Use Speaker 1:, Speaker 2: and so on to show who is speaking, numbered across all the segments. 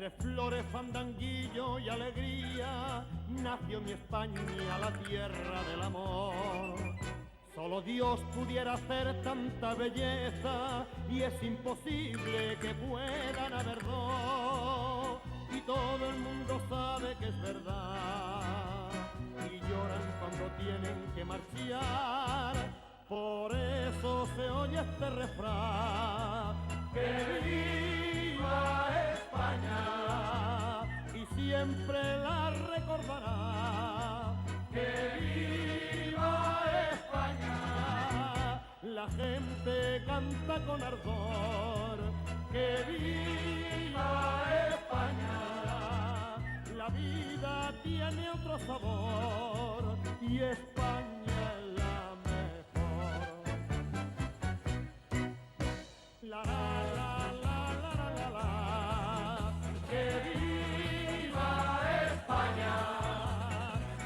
Speaker 1: Entre flores, fandanguillo y alegría, nació mi España, la tierra del amor. Solo Dios pudiera hacer tanta belleza y es imposible que puedan haber dos. Y todo el mundo sabe que es verdad y lloran cuando tienen que marchar. Por eso se oye este refrán: ¡Que viva España! Y siempre la recordará. ¡Que viva España! La gente canta con ardor. ¡Que viva España! La vida tiene otro sabor y España es la mejor. La la la la la la la la. ¡Que viva España!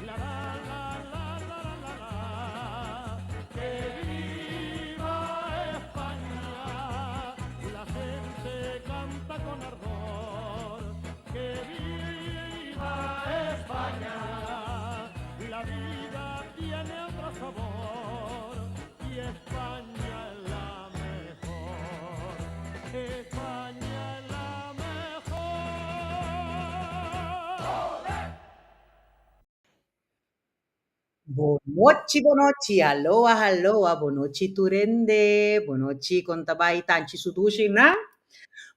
Speaker 1: La la la la la la la la. ¡Que viva España! La gente canta con ardor. ¡Que viva España! La vida tiene otro sabor y España es la mejor. España es la mejor.
Speaker 2: Bon nochi, bon nochi, aloha, aloha, bon nochi tur hende, bon nochi kon ta bai tanchi su dushi nan.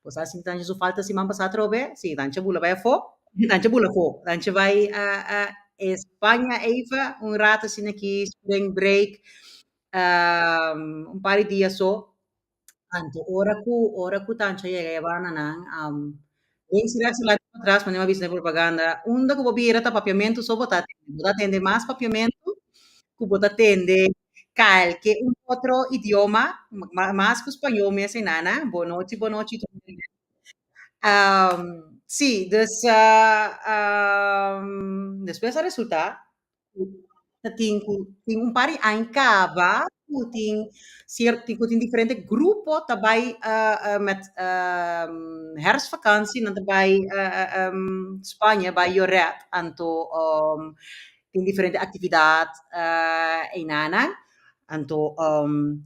Speaker 2: Bo sa si tanchi su falta siman pasá atrobe? Si, tanchi a bula bai afó, tanchi a bula afó, tanchi bai a a España even un rato asina aki, spring break, un par di dia so. Anto ora ku ora ku tanchi a yega e banda nan, den silencio patras manera mi a bisa den propaganda, unda ku bo bira ta papiamentu so bo ta atende, bo ta atende mas papiamentu ku bo ta tende kalke un otro idioma, mas ku spañó mes einana. Bon nochi, bon nochi tur hende. Sí, dus despues a resulta ku ta tin ku tin un par di aña kaba ku tin sier ku tin diferente grupo ta bai met herfstvakantie nan ta bai Spanje bai Lloret anto tin diferente aktividat einana anto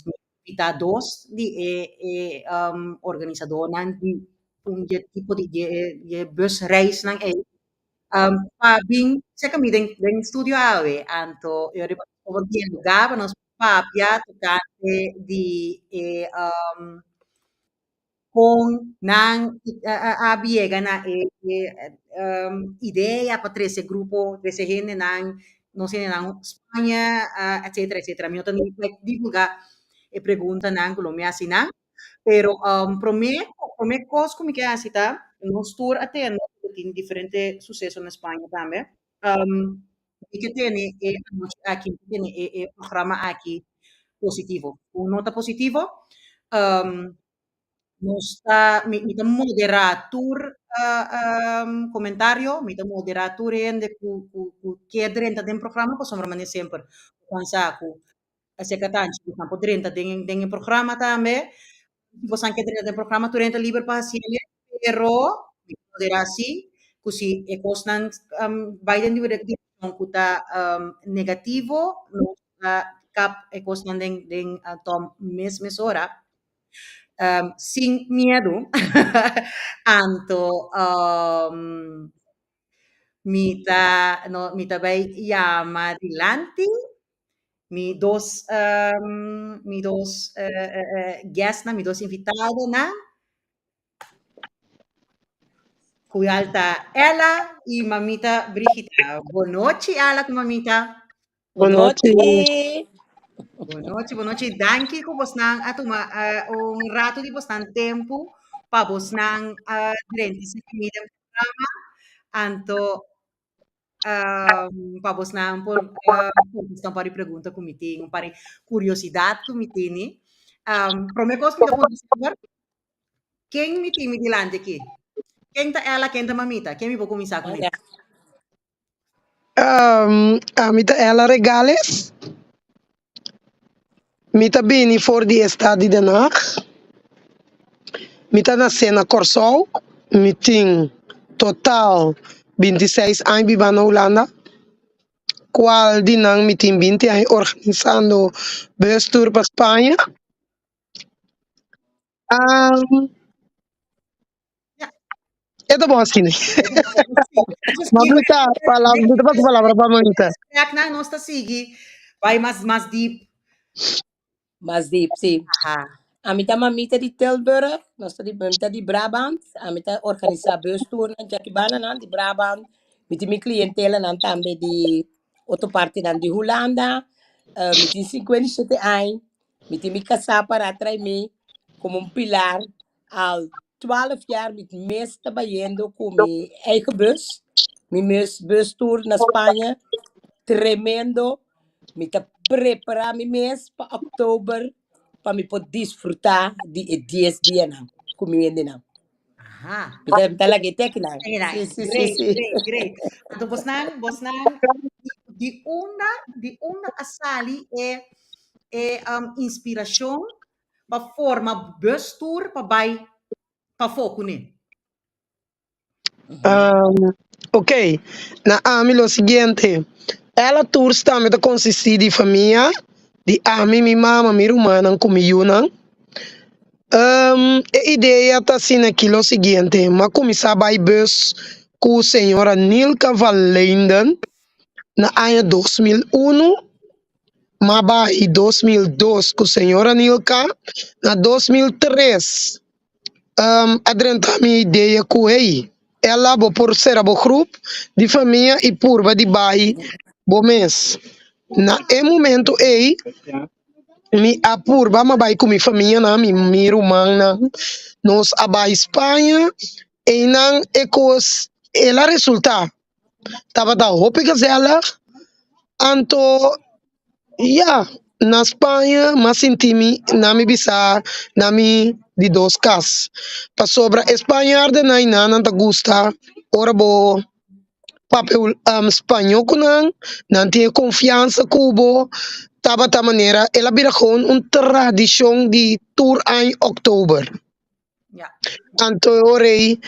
Speaker 2: mi invita dos di e e organisadornan di un dje tipo di dje dje busreisnan ei pa bin serka mi den den studio awe anto e riba lugar pa nos papia tokante di e kon nan a yega na e idea pa trese grupo, trese hendenan, nos hendenan Spaña, etcetera, etcetera. Mi no ta ni divulga e preguntanan ku lo mi hasi nan, pero prome prome kos ku mi ke hasi ta, nos tur a tende ku tin diferente suseso na Spaña tambe. Mi ke tene e anochi aki, mi ke tene e e programa aki positivo. Un nota positivo, nos ta mi mi ta moderá tur komentario, mi ta moderá tur hende ku ku ku ke drenta den programa pasobra manera semper pensa ku aserka tanchi ku nan por drenta den den e programa tambe. Si bosan ke drenta den programa tur hende ta liber pa hasiel, pero mi ta moderá si ku si e kosnan bai den direkshon ku ta negativo nos ta kap e kosnan den den tòm mes mesora. Sin miedu anto mi ta no mi ta bai yama dilanti mi dos mi dos guestnan mi dos invitadonan kual ta Ella y mamita Brigita. Bon nochi Ella ku mamita.
Speaker 3: Bon nochi.
Speaker 2: Bon nochi, bon nochi. Danki ku bosnan a tuma un ratu di bosnan tempu pa bosnan drenta serka mi den programa. Anto pa bosnan por kontestá un par di pregunta ku mi tin, un par di kuriosidat ku mi tini. Promé kos mi ta puntra semper, ken mi tin mi dilanti aki? Ken ta Ella, ken ta Mamita? Ken mi por kuminsá kuné?
Speaker 3: Ami ta Ella Regales. Mi ta bini for di e stad di Den Haag. Mi ta nasé na Kòrsou. Mi tin Total 26 aña biba na Hulanda, cual di nan mi tin 20 aña organisando bus tour pa Spaña. E ta bon asina. Mamita, palabra, mi ta pasa palabra pa mamita.
Speaker 2: Nan nos ta sigui bai mas mas diep.
Speaker 4: Mas diep, sí.
Speaker 2: Aha.
Speaker 4: Ami ta mamita di Tilburg, nos ta di, mi ta di Brabant, ami ta organisa bustour nan djaki nan di Brabant, mi tin mi clientela nan tambe di otro parti nan di Hulanda, mi tin 57 aña, mi tin mi casá para atrás mi como un pilar, al 12 jaar mi mes ta bayendo cu mi eigen bus, mi mes bus tour na Spanje, tremendo, mi ta prepara mi mes pa oktober pa mi por disfruta di e 10 dianan cu mi hendenan.
Speaker 2: Aha.
Speaker 4: Mi ta, mi ta laga e teki nan.
Speaker 2: Mira,
Speaker 4: Sí, sí, sí,
Speaker 2: great,
Speaker 4: sí.
Speaker 2: great, great. Anto bosnan, bosnan, di unda, di unda a sali e, e inspiracion pa forma bus tour pa bai pafó kuné?
Speaker 3: Ok, na ami lo siguiente. Ela Tours tambe ta konsistí di famia, di ami, mi mama, mi rumannan ku mi yunan. E idea ta asina aki lo siguiente, m'a kuminsá bai bus ku señora Nilka van Leenden na aña 2001, m'a bai 2002 ku señora Nilka, na 2003 a drenta mi idea ku hey, ela bo por sera bo grup di famia i purba di bai bo mes. Na e momento ei mi a purba m'a bai ku mi famianan, mi mi rumannan, nos a bai Spaña, einan e kos el a resultá tabata hopi gezellig, anto ya na Spaña m'a sinti mi na mi bisa na mi di dos kas, pasobra e spañardenan einan nan ta gusta ora bo papia spañó ku nan, nan tin e konfiansa ku bo, tabata manera el a bira gewoon un tradishon di tur aña òktober. Anto e ora ei,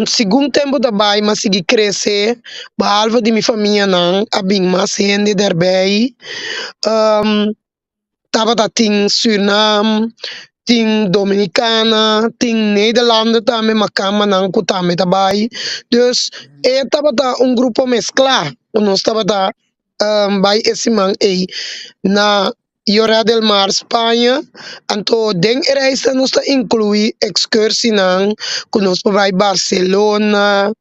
Speaker 3: segun tempu ta bai m'a sigui krese, behalve di mi famianan a bin mas hende derbei, tabata tin Surinam, tin Dominicana, tin Nederlanden tambe, makamanan ku tambe ta bai. Dus e tabata un grupo mesklá ku nos tabata bai e siman ei na Lloret del Mar, Spaña. Anto den e reisnan nos ta inkluí ekskursinan ku nos por bai Barcelona,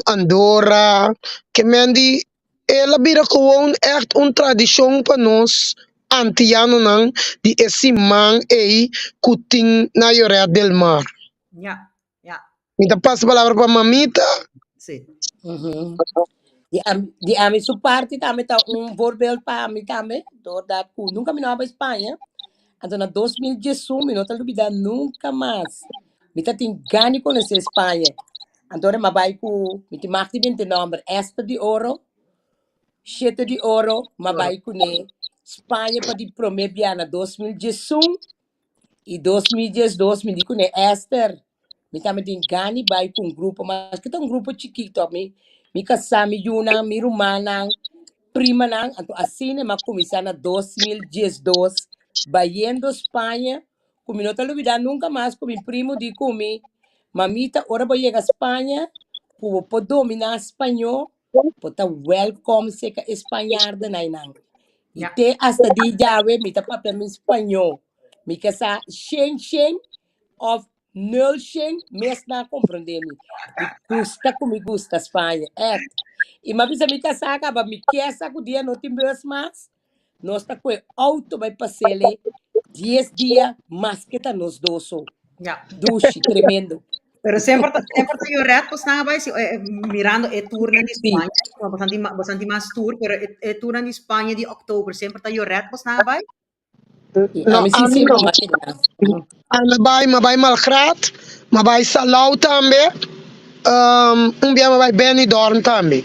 Speaker 3: Andorra, ke men di el a bira gewoon ègt un tradishon pa nos antianonan di e siman ei ku tin na Lloret del Mar.
Speaker 2: Ja, ja.
Speaker 3: Mi ta pasa palabra pa mamita.
Speaker 2: Sí.
Speaker 4: Di ami su parti tambe ta un voorbeeld pa ami tambe, doordat ku nunka mi no a bai Spaña. Anto na 2011 mi no ta lubida nunka mas. Mi ta tin gana di konosé Spaña. Anto ora mi a bai ku mi tin mag di binti nòmber, Esther di Oro, Shete di Oro, mi a bai kuné Spaña pa di promé bia na 2011 i 2012 mi di kuné Esther, mi tambe tin gana di bai ku un grupo, maske ta un grupo chikito, mi mi kasá, mi yunan, mi rumannan, primanan, anto asina mi a kuminsá na 2012 bayendo Spaña ku mi no ta lubidá nunka mas ku mi primo di ku mi, Mamita, ora bo yega Spaña, ku bo por dominá spañó, bo ta wèlkòm serka e spañardenainan. I te asta di djawe mi ta papia mi spañó. Mi ke sa shen shen òf nul shen, mes nan a komprondé mi. Mi gusta ku mi gusta Spaña, ègt. I mi a bisa mi kasá kaba, mi ke sa ku dia no tin bus mas, Nos ta koe auto bai pasele 10 dia maske ta nos dos so.
Speaker 2: Ja.
Speaker 4: Dushi, tremendo.
Speaker 2: Pero semper ta semper ta Lloret bosnan a bai si eh, mirando e tournan di
Speaker 4: Sí.
Speaker 2: Spanje, como bosan tin bosan tin mas tour, pero e, e tournan di Spanje di oktober semper ta Lloret bosnan a bai?
Speaker 4: Sí,
Speaker 3: No,
Speaker 4: ami sí
Speaker 3: ami
Speaker 4: semper
Speaker 3: no.
Speaker 4: m'a keda.
Speaker 3: Ami bai, m'a bai Malgrat, m'a bai Salau tambe, un bia m'a bai Benidorm tambe.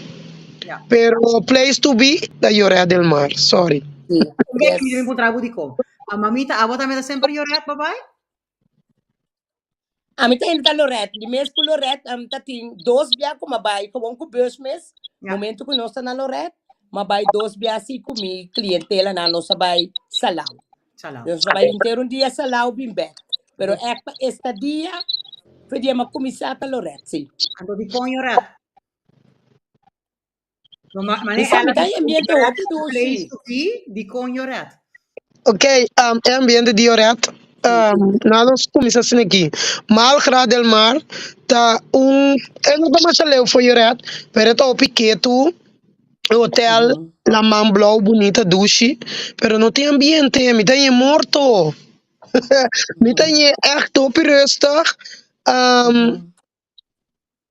Speaker 2: Ja.
Speaker 3: Pero place to be ta Lloret del Mar, sorry.
Speaker 4: Sí,
Speaker 2: Un bia mi
Speaker 4: yes.
Speaker 2: debe encontra bo dikon. A mamita, abo tambe ta semper Lloret, bye bye?
Speaker 4: Ami ta hende ta Loret, di mes ku Loret am ta tin dos bia ku m'a bai gewoon ku bus mes, momento ku nos ta na Loret, m'a bai dos bia si ku mi klientelanan nos a bai Salau.
Speaker 2: Salau.
Speaker 4: Nos a bai henter un dia Salau bin bek. Pero èk pa estadia, fe dia m'a kuminsá ta Loret, si.
Speaker 2: Anto dikon Lloret? No, ma,
Speaker 4: Mi
Speaker 2: mane
Speaker 4: sa, mi
Speaker 2: ela
Speaker 4: ta e ambiente
Speaker 2: Lloret
Speaker 4: hopi
Speaker 2: the place
Speaker 4: dushi.
Speaker 2: to be, dikon Lloret?
Speaker 3: Ok, e ambiente di Lloret, na nos kuminsá asina aki. Malgrat del Mar ta un, e no ta masha leu for Lloret, pero e ta hopi ketu. E hotel, laman blou, bunita, dushi, pero no tin ambiente, mi ta haña morto. Mi ta haña ègt hopi rustig.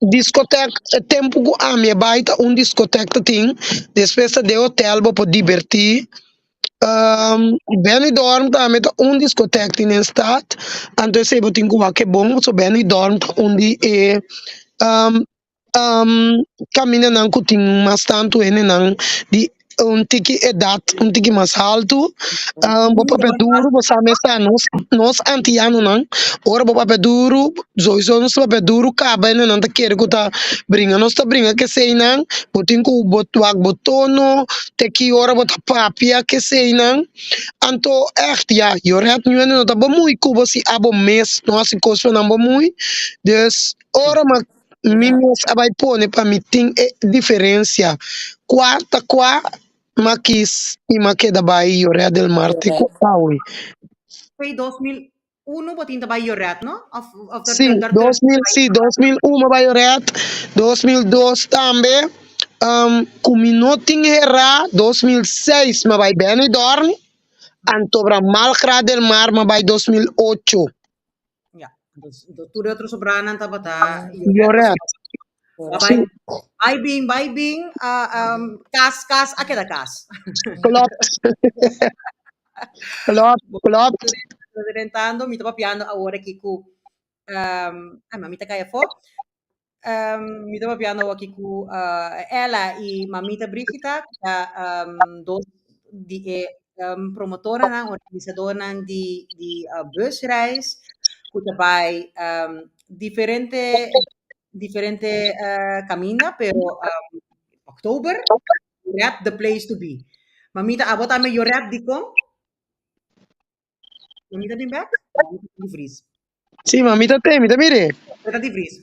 Speaker 3: Diskotek, e tempu ku ami a bai ta un diskotek ta tin, despues ta den hotel bo por dibertí. Benidorm tambe ta un diskotek tin den stad, anto esei bo tin ku wak e bon, pasobra Benidorm ta un di e kamindanan ku tin mas tantu hendenan di un tiki edat un tiki mas haltu bo papia duru bo sa mester nos nos antianonan ora bo papia duru sowiso nos papia duru kaba hendenan ta kere ku ta bringa nos ta bringa keseinan bo tin ku bo wak bo tono te ki ora bo ta papia keseinan anto ègt ya yoret niun hende no ta bamui ku bo si abo mes no hasi kos pa nan bamui dus ora ma Mi mes a bai pone pa mi tin e diferencia cua ta cua m'a kies y m'a keda bai Lloret del Mar te cu awe.
Speaker 2: P'e 2001 bo tin ta bai Lloret, no? Of, of der,
Speaker 3: Sí,
Speaker 2: der,
Speaker 3: 2000, sí, 2001 m'a bai Lloret, 2002 tambe, um, cu mi no tin hera, 2006 m'a bai Benidorm, antobra Malgrat del Mar m'a bai 2008.
Speaker 2: Ja, dus, dus tur otro sobranan tabata
Speaker 3: Lloret.
Speaker 2: Bai, bai bin, bai bin, uh, um, kas, kas, a keda kas.
Speaker 3: Klopt. Klopt, klopt.
Speaker 2: Rentando, mi ta papiando awor aki ku, um, ai, mamita kaya afó. Um, mi ta papiando awor aki ku uh, Ella i mamita Brigita, ku ta um, dos di e um, promotoranan, organisadornan di, di uh, busreis, ku ta bai um, diferente, diferente uh, kaminda, pero um, oktober, Lloret the place to be. Mamita, abo tambe Lloret dikon? Mamita bin bek? Mamita di vries.
Speaker 3: Sí, mamita te, mi ta mire.
Speaker 2: Mamita di vries.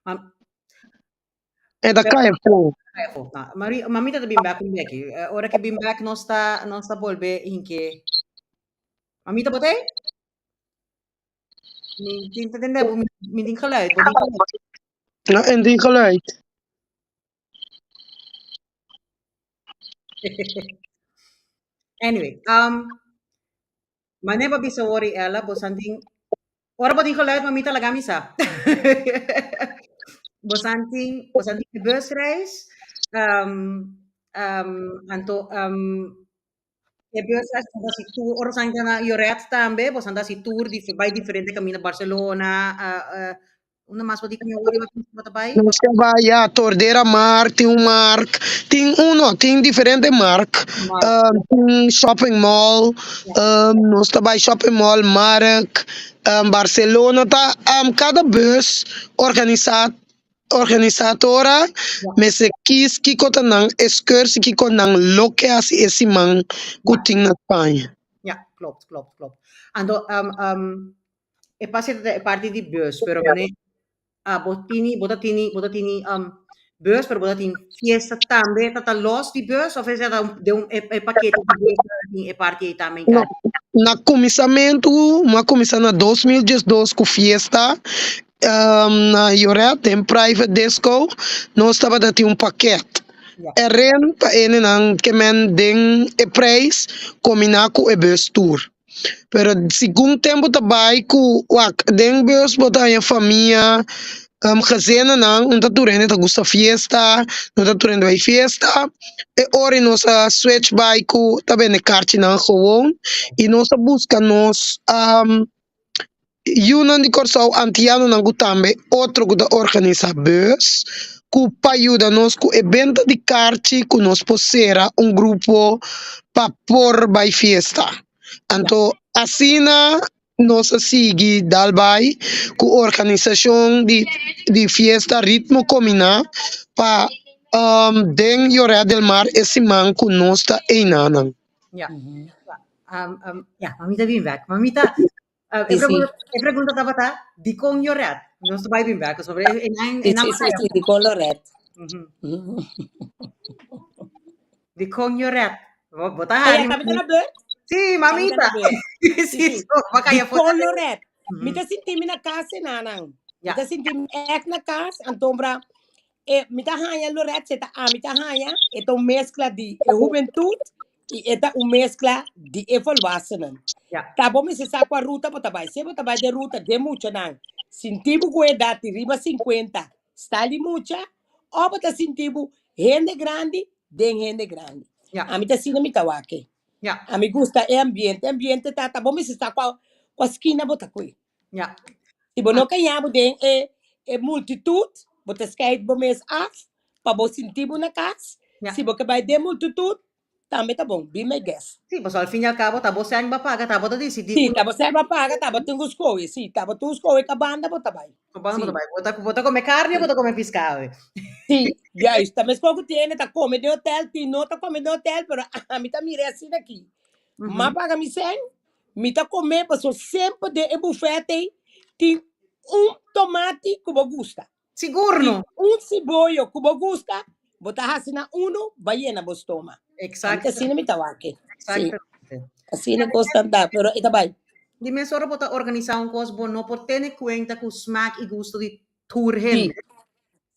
Speaker 2: Mam
Speaker 3: E ta kai afó.
Speaker 2: Kai afó. No, Mari, mamita ta bin bek un beki. Eh, ora ke bin bek nos ta nos ta bolbe hinke. Mamita bo t'ei? Mi tin ta tende bo, mi tin geluid, bo tin geluid.
Speaker 3: No, en tin geluid.
Speaker 2: Anyway, um, mane ba bisa wori ela, bo santing, ora bo tin geluid, mamita laga mi sa. Bo santing, bo santing e busreis, um, um, anto, um, e busreis, bo hasi tour, ora bo san na Lloret tambe, bo san hasi tour, di, bai diferente camina Barcelona, uh, uh, Unda mas bo di ku mi ori bo ta bai?
Speaker 3: Nos ta bai ya Tordera Mark, tin un mark, tin uno, tin diferente mark, um, tin shopping mall, um, nos ta bai shopping mall, mark, um, Barcelona ta, um, kada bus organisa, organisatora mester kies kiko ta nan excursie, kiko nan lo ke hasi e siman ku tin na Spaña.
Speaker 2: Ja, klopt, klopt, klopt. Anto, um, um, E pase ta e parti di bus, pero mane ah, bo tini, bo ta tini, bo ta tini um, bus, pero bo ta tin fiesta tambe, ta ta los di bus, of esa ta de un, e, e pakete di bus ta tin e parti ei tambe
Speaker 3: No,
Speaker 2: encari?
Speaker 3: na kuminsamentu, mi a kuminsá na 2012 ku fiesta um, na Lloret, den private disco, nos tabata tin un pakèt.
Speaker 2: Ja.
Speaker 3: E ren pa enenan ke men den e prijs kombiná ku e bus tour. Pero segun tempu ta bai ku wak den bus bo ta haña famia, gezinnan, un ta tur hende ta gusta fiesta, no ta tur hende bai fiesta. E ora nos a switch bai ku ta bende karchinan gewoon i nos a buska nos Yunan di Kòrsou, antianonan ku tambe otro ku ta organisá bus ku pa yuda nos ku e benta di karchi ku nos por sera un grupo pa por bai fiesta. Anto asina Nos a sigui dal bai ku organisashon di di fiesta Ritmo Kombiná pa den Lloret del Mar e siman ku nos ta einanan.
Speaker 2: Ja. Ja, mamita bin bek. Mamita, e pregunta, e pregunta tabata, dikon Lloret? Nos ta bai bin bek, pasobra e nan, e nan.
Speaker 4: Sí, sí, sí, dikon Lloret?
Speaker 2: Dikon Lloret? Bo ta
Speaker 4: hari.
Speaker 2: Ey,
Speaker 4: tabata na beurt?
Speaker 2: Sí, mamita. Sí, sí, bo kaya
Speaker 4: foto. Dikon Lloret? Mi ta sinti mi na kas enanan. Mi ta sinti mi echt na kas, antombra e mi ta haña Lloret se ta ami ta haña, e ta un mezcla di e hubentud i e ta un mezcla di e volwassenen. Ta bo mester sa kua ruta bo ta bai. Si bo ta bai den ruta den muchanan, sinti bo ku edat di riba 50, sta li mucha, o bo ta sinti bo hende grandi den hende grandi. Ami ta asina mi ta wak e. Ami gusta e ambiente. E ambiente ta, ta bo mester sa kua kua skina bo ta koe. Si bo no kaña bo den e e multitud, bo ta skeit bo mes af pa bo sinti bo na kas. Si bo ke bai den multitud, tambe ta bon. Be my guest.
Speaker 2: Sí, pasobra al fin y al cabo ta bo sèn bo a paga, ta bo ta disidí
Speaker 4: Sí, ta bo sèn bo a paga, ta bo tin ku skohe. Sí, ta bo tin ku skohe ka banda bo ta bai.
Speaker 2: Ka banda bo ta bai. Bo ta kome karni o bo ta kome piskado?
Speaker 4: Sí, juist. Ta meskos ku tin hende ta kome den hotel, tin no ta kome den hotel, pero ami ta mira asina aki. M'a paga mi sèn, mi ta kome pasobra semper den e bufèt ei tin un tomati ku bo gusta.
Speaker 2: Sigur no.
Speaker 4: Tin un siboyo ku bo gusta, bo ta hasi na unu, ba yena bo stoma.
Speaker 2: Exacto.
Speaker 4: Asina mi ta wak. Sí.
Speaker 2: Exactamente.
Speaker 4: Asina kos ta anda, pero e ta bai.
Speaker 2: Di mes ora bo ta organisá un kos, bo no por tene kuenta ku smak i gusto di tur hende.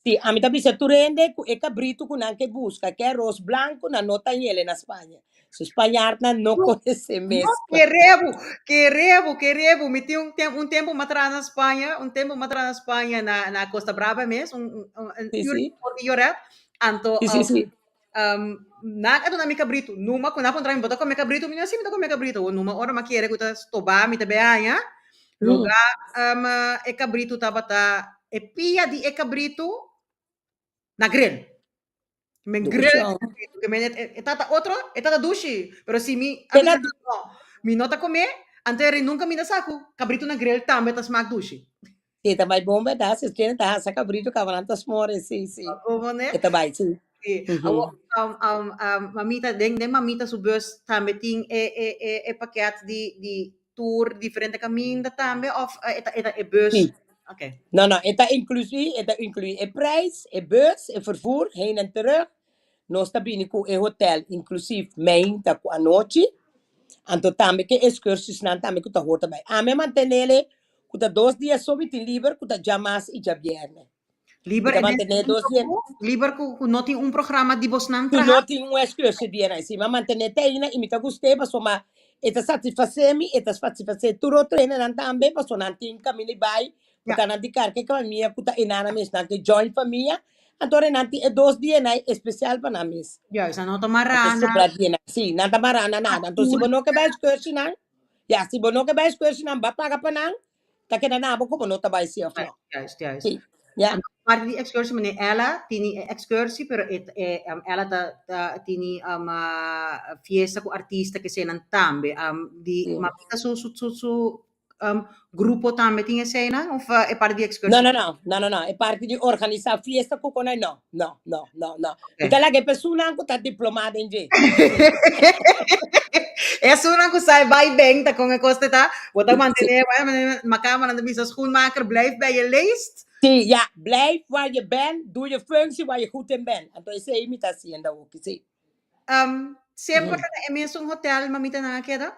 Speaker 4: Sí, ami ta bisa tur hende ku e kabritu ku nan ke buska, ke aros blanku, nan no ta yele na Spaña. Su spañarnan no konosé mes.
Speaker 2: No, kerebu, kerebu, kerebu. Mi tin un tem, un tempu m'a traha na Spaña, un tempu m'a traha na Spaña na na Costa Brava mes, un un un un
Speaker 4: Sí,
Speaker 2: uur
Speaker 4: sí.
Speaker 2: for di Lloret. Anto
Speaker 4: Sí, sí,
Speaker 2: um,
Speaker 4: sí.
Speaker 2: um, nan a duna mi kabritu. Numa ku nan a puntra mi, bo ta kome kabritu? Mi no, sí, mi ta kome kabritu. Numa ora m'a kere ku ta stobá mi ta be haña. Lugá um, e kabritu tabata, e pia di e kabritu na grill. Men grill ke men e tata otro, e tata dushi, pero si mi a bisa no, mi no ta come, anto eri nunca mi ta sa ku cabrito na grill tambe ta smaak dushi.
Speaker 4: Si, ta bai bon berdad, si tiene ta hasa cabrito cabanan ta smore, si, si.
Speaker 2: Como ne?
Speaker 4: E ta bai, si.
Speaker 2: Si. Awo, um, um, um, mamita, den, den mamita su bus tambe tin e, e, e, e pakket di, di tour diferente caminda tambe of e ta, e ta e bus?
Speaker 4: Si.
Speaker 2: Oké.
Speaker 4: No, no, e ta inclusief, e ta inclui e prijs, e bus, e vervoer, heen en terug. Nos ta bini ku e hotel inclusief meinta ku anochi. Anto tambe ke excursiesnan tambe ku ta hoort erbij. Ami a mantenele ku ta dos dia so mi tin liber ku ta djamas i djabierne.
Speaker 2: Liber
Speaker 4: Mi ta
Speaker 2: en
Speaker 4: mantené
Speaker 2: den
Speaker 4: dos dia.
Speaker 2: Liber ku ku no tin un programa di bosnan
Speaker 4: Ku
Speaker 2: traha.
Speaker 4: no tin un excursie dia nan. Si mi a mantené te aina i mi ta gust'é pasobra e ta satisfasé mi, e ta satisfasé tur otro hendenan tambe pasobra nan tin kaminda i bai ku ta nan di karga e famia ku ta enana mes. Nan ke join famia, anto ora nan tin e dos dianan espesial pa nan mes.
Speaker 2: Juist, nan no ta mará
Speaker 4: Nan ta
Speaker 2: na.
Speaker 4: sobra dianan. Si, nan ta mará na nada. Anto si bo no ke bai excursie nan, ya, si bo no ke bai excursie nan, ba paga pa nan, Ta keda na bo como no ta bai si of no.
Speaker 2: Juist, juist.
Speaker 4: Sí, ja.
Speaker 2: Parte di excursie, meneer Ella tini e excursie, pero e, e, um, Ella ta, ta tini um, uh, fiesta cu artista que senan tambe. Um, di
Speaker 4: Sí.
Speaker 2: Mamita su, su, su, su um, grupo tambe tin esena of uh, e parte di
Speaker 4: No,
Speaker 2: excursie?
Speaker 4: no, no, no, no, no. E parte di organisa fiesta cu con no, no, no, no, no.
Speaker 2: Okay.
Speaker 4: Mi ta laga e personan cu ta diplomado en dje.
Speaker 2: Esunnan ku sai bai ben ta kon e kos te ta. Bo ta mantené, makamba nan ta bisa schoenmaker, blijf bij je leest.
Speaker 4: Sí, ja, blijf waar je bent, doe je functie waar je goed in bent. Anto esei mi ta haciendo awoki, sí.
Speaker 2: Um, semper ta na e mesun hotel mamita nan a keda?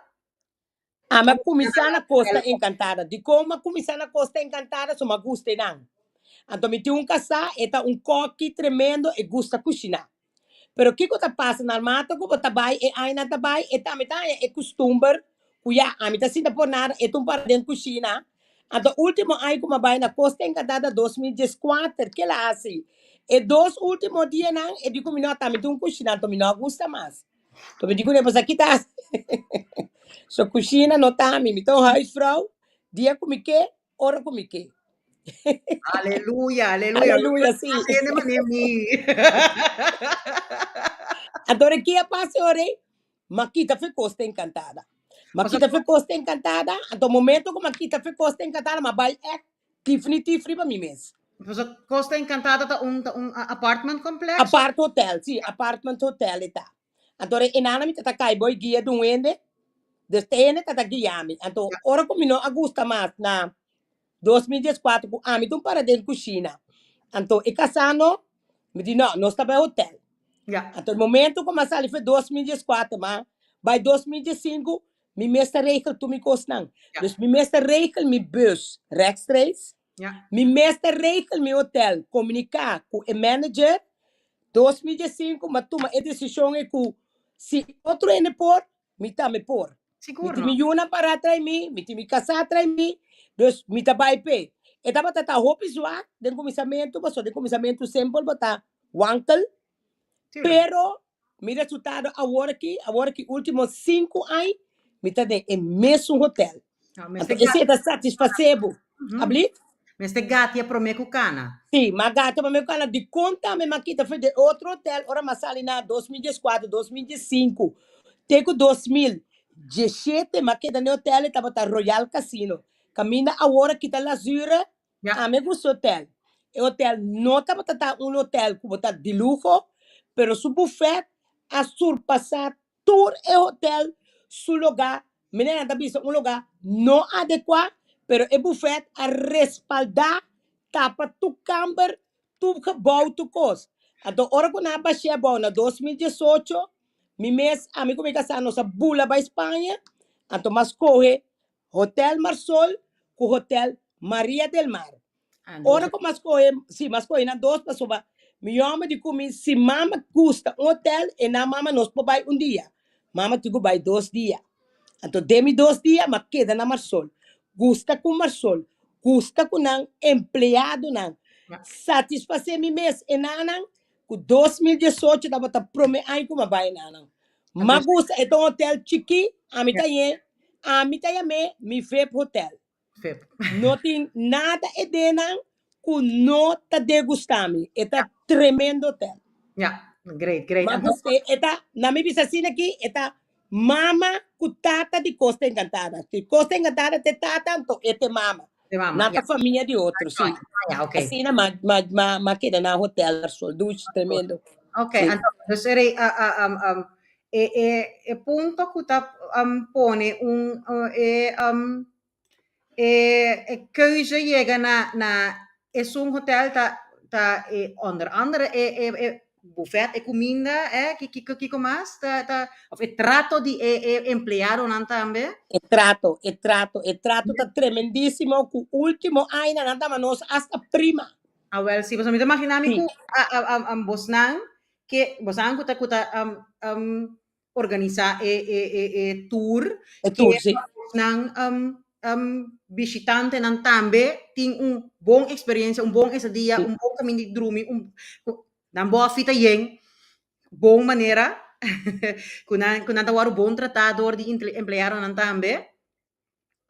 Speaker 4: Ami a kuminsá na Costa Encantada. Dikon mi a kuminsá na Costa Encantada? So mi a gusta einan. Anto mi tin un kasá, e ta un kòki tremendo, e gusta kushiná. Pero kiko ta pasa? Narmata ku bo ta bai, e añanan ta bai, e tambe ta haña e kustumber ku ya, ami ta sinta por nada, e ta un para den kushina. Anto último aña ku mi a bai na Costa Encantada, 2014, kila hasi? E dos último dianan e di ku mi no a tambe tin un kushina, anto mi no a gusta mas. Anto mi di kuné, Pasobra kita hasi? So kushina no ta ami, mi ta un huisvrouw, dia ku mi ke, ora ku mi ke.
Speaker 2: Aleluya, aleluya.
Speaker 4: Aleluya, sí.
Speaker 2: Hende manera mi.
Speaker 4: Anto ora ki a pasa ora ei, m'a kita fe Costa Encantada. M'a
Speaker 2: Paso
Speaker 4: kita fe Costa Encantada, anto momento ku m'a kita fe Costa Encantada m'a bai èk definitif riba mi mes.
Speaker 2: Paso Costa Encantada ta un ta un apartment complex?
Speaker 4: Apart hotel, si, apartment hotel e ta. Anto e enana mi ta ta kai boi guia di un hende, dus te hende ta ta guia mi. Anto ora ku mi no a gusta mas na 2014 ku ami ta un para den kushina, anto e kasá no, mi di no, nos ta bai hotel. Anto e momento ku mi a sali for 2014 ma bai 2015 mi mes ta regel tur mi kosnan. Dus mi mes ta regel mi bus rechtstreeks, mi mes ta regel mi hotel, komuniká ku e manager. 2015 mi a tuma e desishon ei ku si otro hende por, mi tambe por. Mi
Speaker 2: Sigur
Speaker 4: tin
Speaker 2: no.
Speaker 4: mi yunan pará trai mi, mi tin mi kasá trai mi, dus mi ta bai p'e. E tabata ta hopi zwak den kuminsamentu, pasobra den kuminsamentu semper bo ta wankel,
Speaker 2: Tuurlijk.
Speaker 4: pero mi resultado awor aki, awor aki ultimo sinku aña mi ta den e mesun hotel.
Speaker 2: No,
Speaker 4: Anto
Speaker 2: mester
Speaker 4: esei ta satisfasé bo. Abli?
Speaker 2: Mester gatia promé ku kana.
Speaker 4: Sí, m'a gatia promé ku kana. Dikon tambe m'a kita for di e otro hotel ora m'a sali na 2014, 2015 te ku 2017 m'a keda na e hotel e tabata Royal Casino. Kaminda awor a kita Lazure, ami a gusta e hotel. E hotel no tabata ta un hotel ku bo ta di luho, pero su bufèt a surpasá Tur e hotel su lugá, mira nan ta bisa un lugá no adekuá, pero e bufèt a respaldá, tapa tur kamber, tur gebou, tur kos. Anto ora ku nan a bash'é abou na 2018, mi mes, ami ku mi kasá nos a bula bai Spaña, anto m'a skohe Hotel Marsol ku Hotel Maria del Mar.
Speaker 2: Ah,
Speaker 4: Ora
Speaker 2: dos.
Speaker 4: ku m'a skohe, si m'a skohe nan dos pasobra mi yòmber di ku mi si mama gusta un hotel e nan mama nos por bai un dia, mama tin ku bai dos dia. Anto den mi dos dia m'a keda na Marsol. Gusta ku Marsol, gusta ku nan empleadonan,
Speaker 2: Ja.
Speaker 4: satisfasé mi mes e nannan ku 2018 tabata promé aña ku m'a bai e nannan. M'a
Speaker 2: Anto,
Speaker 4: gusta, e ta un hotel chikí, ami
Speaker 2: ja,
Speaker 4: ta ye, ami ta yam'é mi vip hotel.
Speaker 2: Vip.
Speaker 4: No tin nada e denan ku no ta degustá mi. E ta tremendo hotel.
Speaker 2: Ja, great, great.
Speaker 4: Ma
Speaker 2: Anto,
Speaker 4: gust'é. E ta, na mi bisa asina aki, e ta mama ku tata di Costa Encantada. Si Costa Encantada ta e tata, anto e ta e mama.
Speaker 2: De mama,
Speaker 4: Nan
Speaker 2: ja.
Speaker 4: ta famia di otro, si.
Speaker 2: Ah, ja, oké.
Speaker 4: Asina ma, ma, ma, ma keda na hotel Marsol. Dushi, tremendo.
Speaker 2: Oké,
Speaker 4: Si.
Speaker 2: anto, dus er, uh, um, um, e, e, e punto ku ta um, pone un, uh, e, um, e, e keuze yega na, na esun hotel ta, ta e, onder andere e, e, e buffet, e kuminda, eh, ki, kiko, kiko mas? Ta, ta, of e trato di e, e empleadonan tambe?
Speaker 4: E trato, e trato, e trato ta tremendísimo ku último aña nan ta nos hasta prima.
Speaker 2: Ah, wel, sí, pasobra mi ta imaginá mi
Speaker 4: Sí.
Speaker 2: ku a, a, a, a bosnan ke bosnan ku ta ku ta um, um, organisá e, e, e, e tour,
Speaker 4: E tour,
Speaker 2: ke
Speaker 4: sí.
Speaker 2: bosnan um, um, bishitantenan tambe tin un bon eksperensia, un bon estadia,
Speaker 4: Sí.
Speaker 2: un bon kaminda di drumi, un, ku nan bòfi ta yen, bon manera, ku nan ku nan ta wòrdu bon tratá dor di empleadonan tambe.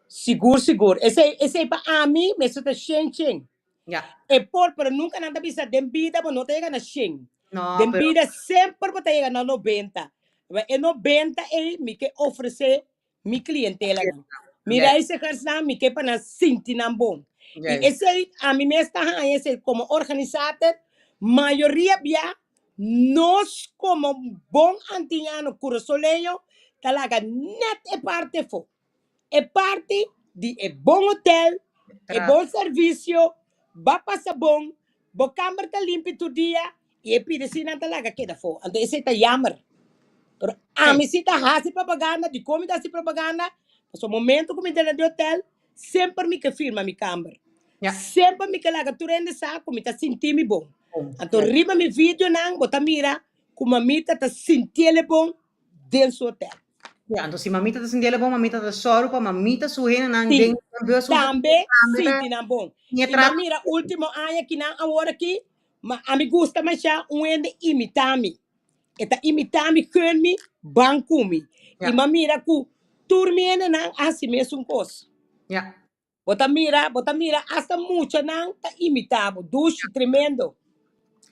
Speaker 4: Sigur, sigur. Esei, esei pa ami mester ta shen shen.
Speaker 2: Ja.
Speaker 4: E por, pero nunca nan ta bisa den bida bo no ta yega na shen.
Speaker 2: No,
Speaker 4: Den
Speaker 2: pero
Speaker 4: bida semper bo ta yega na 90. Ba e 90 ei mi ke ofrece mi clientelanan. Mi
Speaker 2: Ja.
Speaker 4: reizigersnan mi ke pa nan sinti nan bon. I
Speaker 2: Juist.
Speaker 4: esei ami mes ta haña esei como organisator, mayoria bia nos como bon antiñano curasoleño ta laga net e parte afó. E parti di e bon hotel, e bon servisio, ba pasa bon, bo kamber ta limpi tur dia i e pidi si nan ta laga keda afó. Anto esei ta yamer. Pero ami si ta hasi propaganda, dikon mi ta hasi propaganda? Pasobra momento ku mi ta na di hotel, semper mi ke firma mi kamber. Semper mi ke laga tur hende sa ku mi ta sinti mi bon. Anto riba mi videonan bo ta mira ku mamita ta sintiel e bon den su hotel.
Speaker 2: Ja, anto si mamita ta sinti el bon, mamita ta sòru pa mamita su hendenan
Speaker 4: Sí,
Speaker 2: den den bus huntu
Speaker 4: tambe
Speaker 2: tambe ta
Speaker 4: sinti nan bon.
Speaker 2: tin e
Speaker 4: I m'a
Speaker 2: trato.
Speaker 4: mira último aña kinan awor aki, ma ami gusta masha un hende imitá mi. E ta imitá mi, gun mi, ban ku mi. I
Speaker 2: Ja,
Speaker 4: m'a mira ku tur mi hendenan a hasi mesun kos.
Speaker 2: ja.
Speaker 4: Bo ta mira, bo ta mira hasta muchanan ta imitá bo. Dushi, tremendo.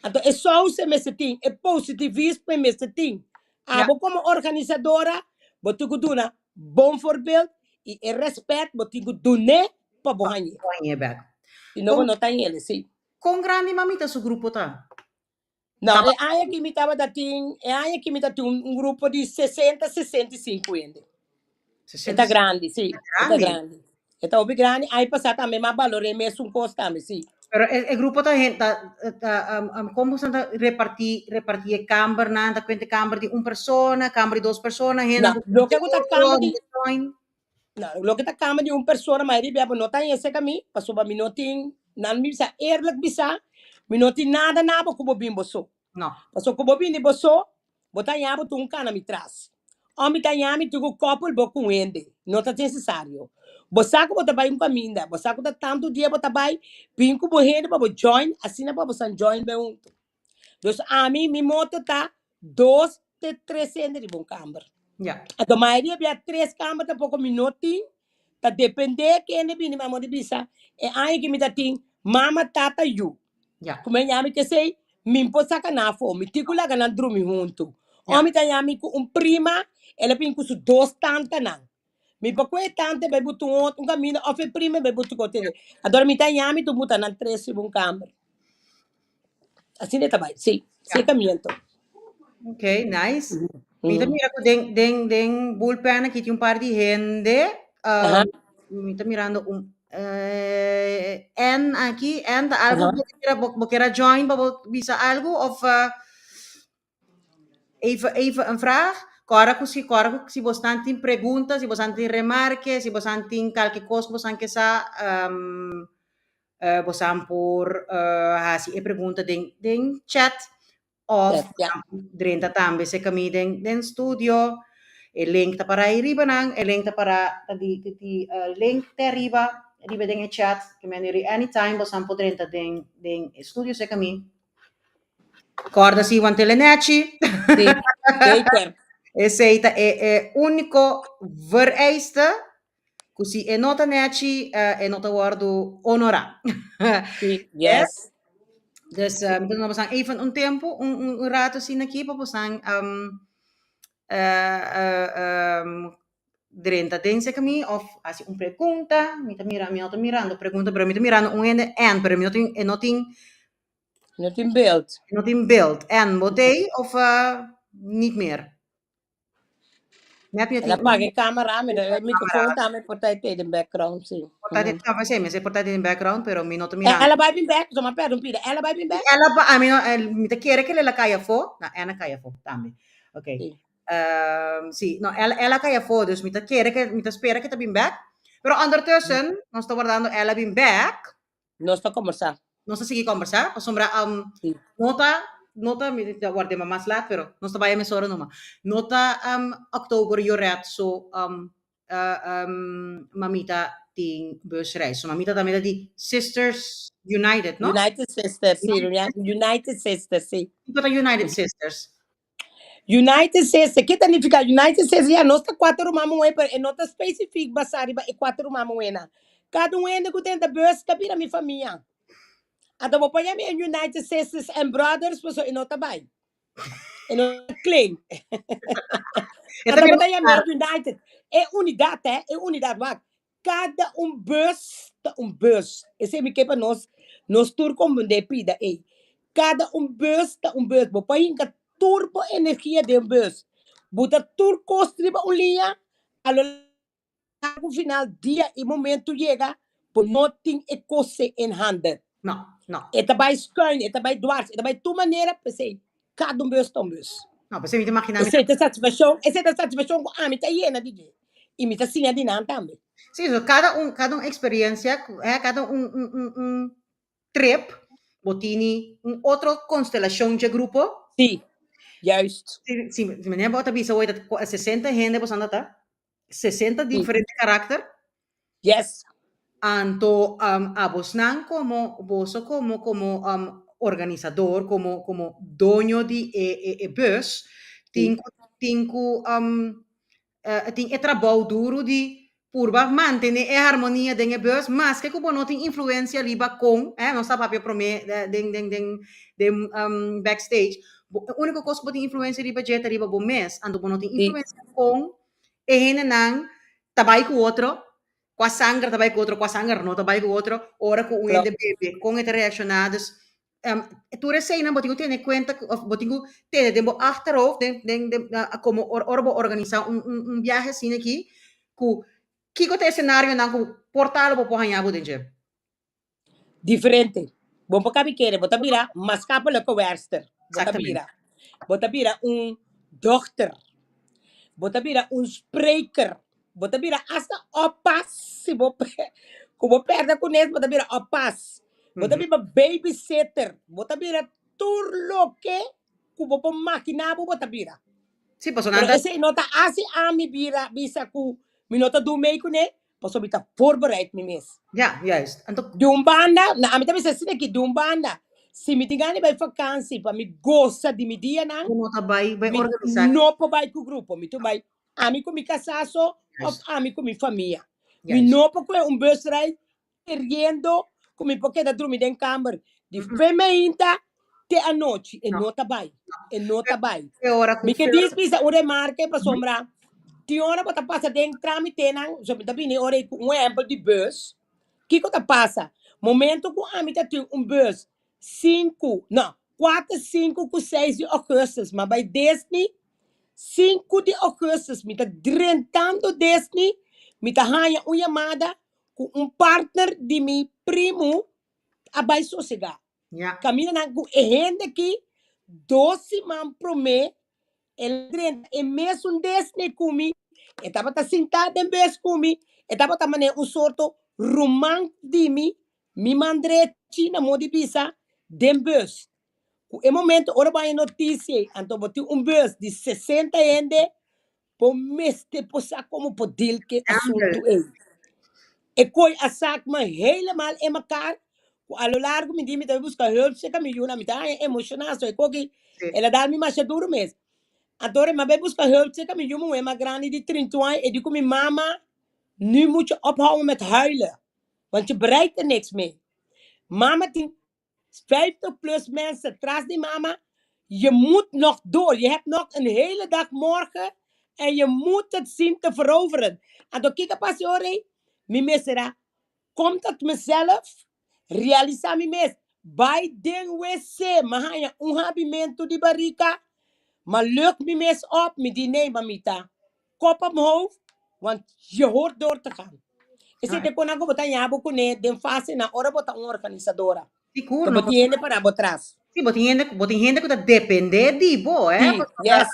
Speaker 4: Anto e sous mester tin, e positivismo mester tin.
Speaker 2: Ja.
Speaker 4: Abo komo organisadora, bo tin ku duna bon voorbeeld i e rèspèt bo tin ku dun'é pa bo hañ'é.
Speaker 2: Bo hañ'é bèk.
Speaker 4: Si no bo no ta hañ'é, sí.
Speaker 2: Kon grandi mamita su grupo ta?
Speaker 4: No, e aña aki mi tabata tin, e aña aki mi ta tin un grupo di sesenta, 65 hende. E ta grandi, sí. E ta grandi. E ta hopi grandi. Aña pasá tambe m'a balor'é mesun kos tambe, sí.
Speaker 2: Pero e grupo ta hen, ta, ta, kon boso ta repartí, repartí e kambernan? Ta kuenta kamber di un persona, kamber di dos persona, hende
Speaker 4: No, loke ku ta kamber di, no, loke ta kamber di un persona, mayoria bia bo no ta hese ka mi, pasobra mi no tin, nan mi bisa eerlijk bisa, mi no tin nada na bo ku bo bin bo so.
Speaker 2: No.
Speaker 4: Pasobra ku bo bini bo so, Bo ta ña bo tun kana mi tras. Ò mi ta ña mi tugu kòpel bo ku un hende. No ta nesesario. Bo sa ku bo ta bai un kaminda, bo sa ku ta tantu dia bo ta bai, bin ku bo hende pa bo join, asina pa bo san join bai huntu. Dus ami, mi moto ta dos te tres hende riba un kamber.
Speaker 2: Ja.
Speaker 4: Anto mayoria bia tres kamber tampoko mi no tin, ta depende kende bini mi amor di bisa, e aña ki mi ta tin mama, tata, yu.
Speaker 2: Ja.
Speaker 4: Ku men yami kesei, mi por saka nan afó, mi tin ku laga nan drumi huntu.
Speaker 2: Ja.
Speaker 4: Ò mi ta yami ku un prima, el a bin ku su dos tantanan. Mi por ku e tanta bai buta un otro un kaminda òf e prima bai buta ku otro. Anto mi ta yami tur buta nan tres riba un kamber. Asina e ta bai, sí,
Speaker 2: Ja.
Speaker 4: sekamiento.
Speaker 2: Ok, nice. Mi ta mira ku den den den bullpen aki tin un par di hende.
Speaker 4: Aha.
Speaker 2: Mi ta mirando un N aki, N ta algo
Speaker 4: Aha.
Speaker 2: bo kier bo kier a join pa bo bisa algo of even even een vraag? Kòrda ku si kòrda ku si bosnan tin pregunta, si bosnan tin remarke, si bosnan tin kalke kos ku bosnan ke sa, bosan por hasi e pregunta den den chat Of drenta tambe se kami den den studio. E link ta para riba nan, e link ta para ta di di link te ariba riba den e chat. Ke men diri anytime bosan por drenta den den e studio se kami. Kòrda si wan telenechi.
Speaker 4: Sí, zeker.
Speaker 2: Esei ta e e úniko vereiste ku si e no ta nechi, e no ta wòrdu honorá.
Speaker 4: Sí, yes.
Speaker 2: Dus mi ta duna bosan even un tempu, un un ratu asina aki pa bosan drenta den serka mi òf hasi un pregunta. Mi ta mira, mi no ta mirando pregunta, pero mi ta mirando un hende en, pero mi no tin, e no tin
Speaker 4: No tin beeld.
Speaker 2: No tin beeld. En bo t'ei òf niet meer? Net mi
Speaker 4: El a paga e camera, mi e microfoon tambe por ta e den background, sí.
Speaker 2: Por ta den, ah, sí, mi por ta den background, pero mi no ta mirando.
Speaker 4: El a bai bin back, so ma perde un pida. El a bai bin back?
Speaker 2: El a ba, a mi no, mi ta kere ke el a kai afó. No, el a kai afó tambe. Ok.
Speaker 4: Sí.
Speaker 2: Sí, no, el, el a kai afó, dus mi ta kere ke, mi ta spera ke ta bin back. Pero ondertussen, nos ta wardando el a bin back.
Speaker 4: Nos ta kombersá.
Speaker 2: Nos ta sigui kombersá, pasobra um,
Speaker 4: Sí.
Speaker 2: no ta, no ta, mi ta ward'é mas lat, pero nos ta bai e mesora numa. No ta um, oktober yoret so um, uh, um, mamita tin busreis. So mamita tambe ta di Sisters United, no?
Speaker 4: United Sisters, sí. United Sisters, sí.
Speaker 2: Kiko ta United Sisters?
Speaker 4: United Sisters, ke ta nifiká United Sisters? Ya, nos ta kuater ruman muhé, pero e no ta spesifik basá riba e kuater ruman muhénan. Kada un hende ku ta henter bus ta bira mi famia. Anto bo por yama e United Sisters and Brothers, pasobra e no ta bai. E no ta claim.
Speaker 2: E ta
Speaker 4: Anto bo
Speaker 2: bira
Speaker 4: ta yama e United. E unidat, eh, e unidat, wak. Kada un bus ta un bus. Esei mi ke pa nos, nos tur komprendé pida ei. Kada un bus ta un bus. Bo por hinka tur bo energia den un bus. Bo ta tur kos riba un liña, a lo largo final dia i momento yega, bo no tin e kos en handen.
Speaker 2: No, no.
Speaker 4: E ta bai schuin, e ta bai dwars, e ta bai tur manera, p'esei kada un bus ta un bus.
Speaker 2: No, p'esei mi ta imagina mi.
Speaker 4: Esei ta satisfakshon, esei ta satisfakshon ku ami ta yena di dje. I mi ta siña di nan tambe.
Speaker 2: Sí, so kada un, kada un eksperensia, eh, kada un, un, un, un trip, bo tini un otro konstelashon dje grupo.
Speaker 4: Sí, juist.
Speaker 2: Si, si, si manera bo ta bisa hoy ta 60 hende bo ta ta, 60
Speaker 4: Sí.
Speaker 2: diferente karakter.
Speaker 4: Yes.
Speaker 2: Anto um, abosnan como boso como como um, organisador, como como doño di e, e, e bus, tin
Speaker 4: Sí.
Speaker 2: ku tin ku um, eh, tin e trabou duru di purba mantené e harmonia den e bus, maske ku bo no tin influensia riba kon, eh, nos ta papia promé eh, den den den den um, backstage. Bo, e úniko kos ku bo tin influensia riba dje ta riba bo mes, anto bo no tin
Speaker 4: Sí.
Speaker 2: influensia kon. e hendenan ta bai ku otro, kua sanger ta bai ku otro, kua sanger no ta bai ku otro, ora ku un hende bebe, kon e ta reakshoná. Dus tur eseinan bo tin ku tene kuenta òf bo tin ku tene den bo achterhoofd den den den komo ora bo organisá un un un biahe asina aki ku kiko ta e senarionan ku por ta lo bo por haña bo den dje.
Speaker 4: Diferente. Bo por kabi kere, bo ta bira maatschappelijke werkster. Bo ta bira. Bo ta bira un dokter. Bo ta bira un spreker. Bo ta bira hasta oppas. Si bo ku bo perde kunes, bo ta bira oppas. Bo ta bira babysitter. Bo ta bira tur loke ku bo por makiná bo, bo ta bira.
Speaker 2: Sí, pasobra
Speaker 4: nan ta. Pero esei no ta hasi ami bira bisa ku mi no ta du mei kuné, pasobra mi ta voorbereid mi mes.
Speaker 2: Ja, juist. Anto.
Speaker 4: Di un banda, na ami ta bisa asina aki, di un banda, si mi tin gana di bai vakansi pa mi gosa di mi dianan,
Speaker 2: Bo no ta bai, bai
Speaker 4: mi
Speaker 2: organisá.
Speaker 4: no por bai ku grupo, mi tur bai ami ku mi kasá so òf
Speaker 2: Juist.
Speaker 4: ami ku mi famia. Mi
Speaker 2: Juist.
Speaker 4: no por kohe un busreis keriendo ku mi por keda drumi den kamber di fe meinta te anochi. E no ta bai. E no ta bai.
Speaker 2: E ora ku
Speaker 4: Mi ke dis bisa un remarke pasobra tin ora bo ta pasa den tramitenan, so mi ta bini ora ei ku un ehempel di bus. Kiko ta pasa? Momento ku ami ta tin un bus sinku, no, kuater, sinku ku seis di augustus, ma bai Disney sinku di augustus mi ta drentando Disney, mi ta haña un yamada ku un partner di mi primu a bai sosegá.
Speaker 2: Ja.
Speaker 4: Kaminda nan ku e hende aki dos siman promé el a drenta e mesun Disney ku mi, e tabata sintá den bes ku mi, e tabata manera un sorto ruman di mi, mi man drechi na modo di bisa den bus. Ku e momento ora bo haña notisia ei, anto bo tin un bus di sesenta hende, Bo mester por sa como por deal cu e asunto ey. E coy a sak me helemaal in mekaar cu a lo largo mi di mi ta busca hulp cerca mi yuna mi ta haña emociona so e koki el a dal mi masha duro mes. Anto ora mi a bay busca hulp cerca mi yu muhe mas grandi di 31 aña e di cu mi mama nu moet je ophouden met huilen want je bereikt er niks mee. Mama tin 50 plus mensen tras di mama, je moet nog door. Je hebt nog een hele dag morgen en je moet het zien te veroveren. Anto kiko pasa ora ei? Mi mester a kom tot mezelf, realisa mi mes, bai den wc, mi a haña un habimentu di barika, mi a luk mi mes op, mi di nee mamita, kop omhoog, want je hoort door te gaan. Esei te kona ku bo ta ña bo kuné den fasenan ora bo ta un organisadora.
Speaker 2: Sigur,
Speaker 4: Bo
Speaker 2: no.
Speaker 4: tin hende para bo tras.
Speaker 2: Sí, bo tin hende, bo tin hende ku ta dependé di bo, eh.
Speaker 4: Sí, yes.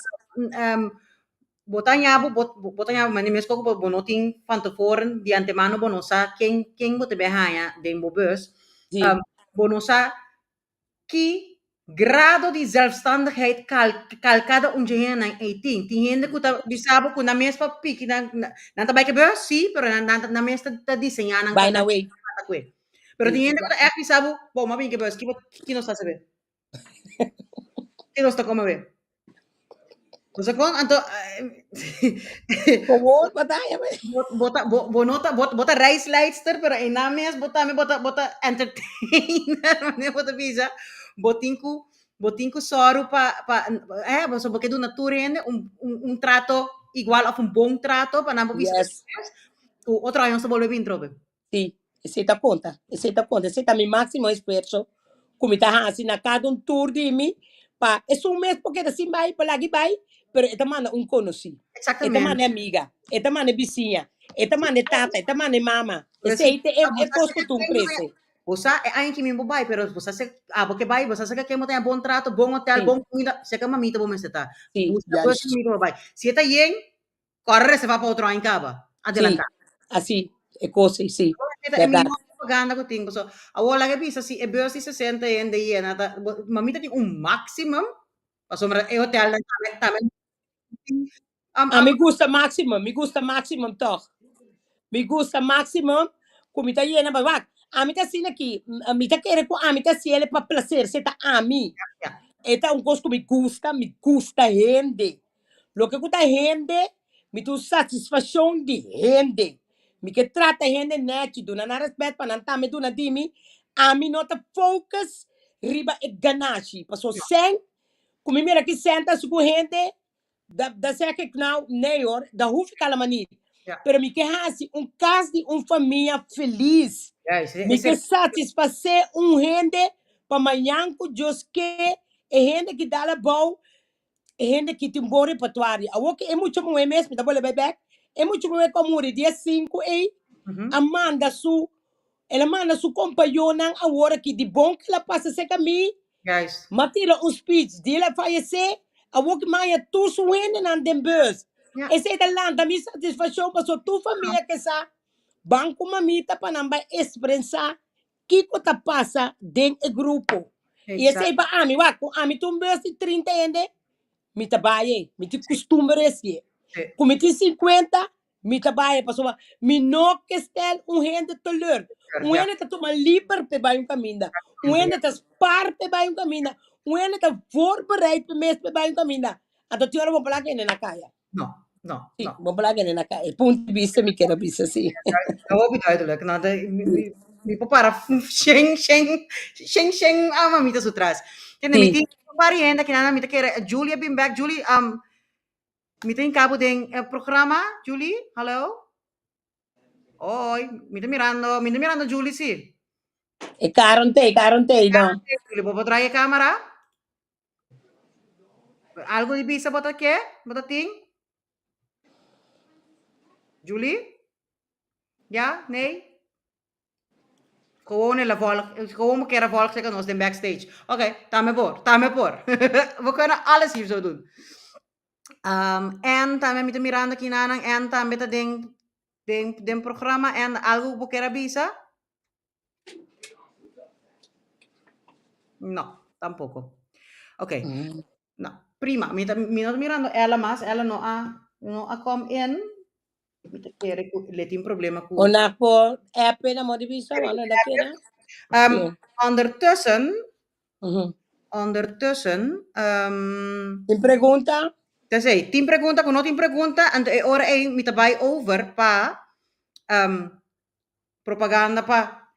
Speaker 2: Bo ta ña bo, bo, bo ta ña bo, mane meskos ku bo, bo no tin van tevoren, di antemano bo no sa ken, ken bo ta bai haña den bo bus.
Speaker 4: Sí.
Speaker 2: Bo no sa Ki grado di zelfstandigheid kal kal kada un dje hendenan ei tin? Tin hende ku ta bisa bo ku nan mes pa piki nan nan ta bai ke bus, sí, pero nan nan nan mes ta ta diseñá nan
Speaker 4: Bai na wei.
Speaker 2: ta kue. Pero tin hende ku ta ègt bisa bo, bo m'a bin ke bus, ki bo ki nos ta hasi be? Ki nos ta kome be? Bo sa kon? Anto
Speaker 4: Gewoon bataya be.
Speaker 2: Bo bo ta bo bo no ta bo bo ta reisleidster pero einan mes bo tambe bo ta bo ta entertainer manera bo ta bisa. Bo tin ku bo tin ku sòru pa pa eh pasobra bo ke duna tur hende un un un trato igual òf un bon trato pa nan por bisa
Speaker 4: Yes.
Speaker 2: despues ku otro aña nos ta bolbe bin trobe.
Speaker 4: Sí, esei ta konta, esei ta konta, esei ta mi máksimo esfuerso ku mi ta hasi na kada un tur di mi pa esun mes por keda sin bai, por lag'i bai, pero e ta manda un konosí, e ta manda e amiga, e ta manda e bisiña, e ta manda e tata, e ta manda e mama. Esei ta e e kos ku tur krese.
Speaker 2: Bo sa e aña ki mi bo bai, pero bo sa se abo ke bai, bo sa se ke bo ta bon trato, bon hotel, bon kumida, seka mamita bo mester ta. Buska bus mamita bo bai. Si e ta yen, Kòrda reservá pa otro aña kaba.
Speaker 4: Sí,
Speaker 2: Adelantá.
Speaker 4: así, e kos ei, sí,
Speaker 2: E ta e
Speaker 4: bèrdat.
Speaker 2: mihó propaganda ku tin. Pasobra awor laga e bisa si e bus di sesenta hende yena ta bo mamita tin un maximum pasobra e hotelnan tambe tambe tin
Speaker 4: A mi gusta maximum, mi gusta maximum tòg. Mi gusta maximum ku mi ta yena pa wak. Ami ta asina aki, mi ta kere ku ami ta hasiel pa placer, si e ta ami. E ta un kos ku mi gusta, mi gusta hende. Loke ku ta hende, mi ta un satisfakshon di hende. Mi ke trata hende nèchi, duna nan rèspèt pa nan tambe duna di mi. Ami no ta focus riba e ganashi, pasobra sèn ku mi mira ki sèn ta hasi ku hende, Dat, dat zeg ik nou, nee hoor, dat hoef ik allemaal niet.
Speaker 2: Ja.
Speaker 4: Pero mi ke hasi un kas di un famia felis.
Speaker 2: Juist,
Speaker 4: Mi ke satisfacé un hende pa mañan ku Dios ke e hende ki dal abou, e hende ki tin bon repertorio. Awor ke e mucha muhé mes, mi ta bolbe bai bek, e mucha muhé ku a muri dia sinku ei, a manda su, el a manda su kompañonan awor aki di bon ku el a pasa serka mi,
Speaker 2: Juist.
Speaker 4: M'a tira un speech di el a fayesé, awor ki m'a haña tur su hendenan den bus.
Speaker 2: Ja.
Speaker 4: Esei ta lanta mi satisfakshon pasobra tur famia ke sa ban ku mamita pa nan bai eksprensá kiko ta pasa den e grupo. I esei
Speaker 2: Exacto.
Speaker 4: pa ami, wak, ku ami tin un bus di 30 hende, mi ta bai ei, mi tin kustumber esei.
Speaker 2: Sí.
Speaker 4: Ku mi tin 50, Mi ta bai pasobra mi no ke stel un hende teleur. Un
Speaker 2: Ja.
Speaker 4: hende ta tuma liber p'e bai un kaminda. Un hende ta spar p'e bai un kaminda. Un hende ta voorbereid p'e mes p'e bai un kaminda. Anto tin ora bo por laga hende na kaya.
Speaker 2: No, no,
Speaker 4: Sí,
Speaker 2: no.
Speaker 4: bo por laga hende na kaya. E punto di bista mi kier a bisa, sí.
Speaker 2: Ta hopi duidelijk. No, de, mi, mi, mi por para shen, shen, shen, shen, ah, mamita su tras. Tende, mi
Speaker 4: Sí.
Speaker 2: tin un par di hende kinan mi ta kere, Julia bin back. Julie, Mi ta hinca bo den e programa, Julie? Hallo? Hoi, mi ta mirando, mi ta mirando Julie si.
Speaker 4: E karon te, karon te, no.
Speaker 2: Julie, bo por draai e camera? Algo di bisa bo ta ke? Bo ta tin? Julie? Ja? Nee? Gewoon el a volg, gewoon bo kier a volg zeker nos den backstage. Oké, tambe por, tambe por. We kunnen alles hier zo doen. En tambe mi ta mirando aki nanan en tambe ta den, den, den programa en algo bo kier a bisa? No, tampoco. Oké, no, prima. Mi ta, mi no ta mirando Ella mas, Ella no a, no a come in. Mi ta kere ku le tin problema ku.
Speaker 4: Ona por app na mo di bisa wano na kera.
Speaker 2: Um, ondertussen, ondertussen, um,
Speaker 4: Tin pregunta?
Speaker 2: Tesei, tin pregunta ku no tin pregunta, anto e ora ei mi ta bai over pa um, propaganda pa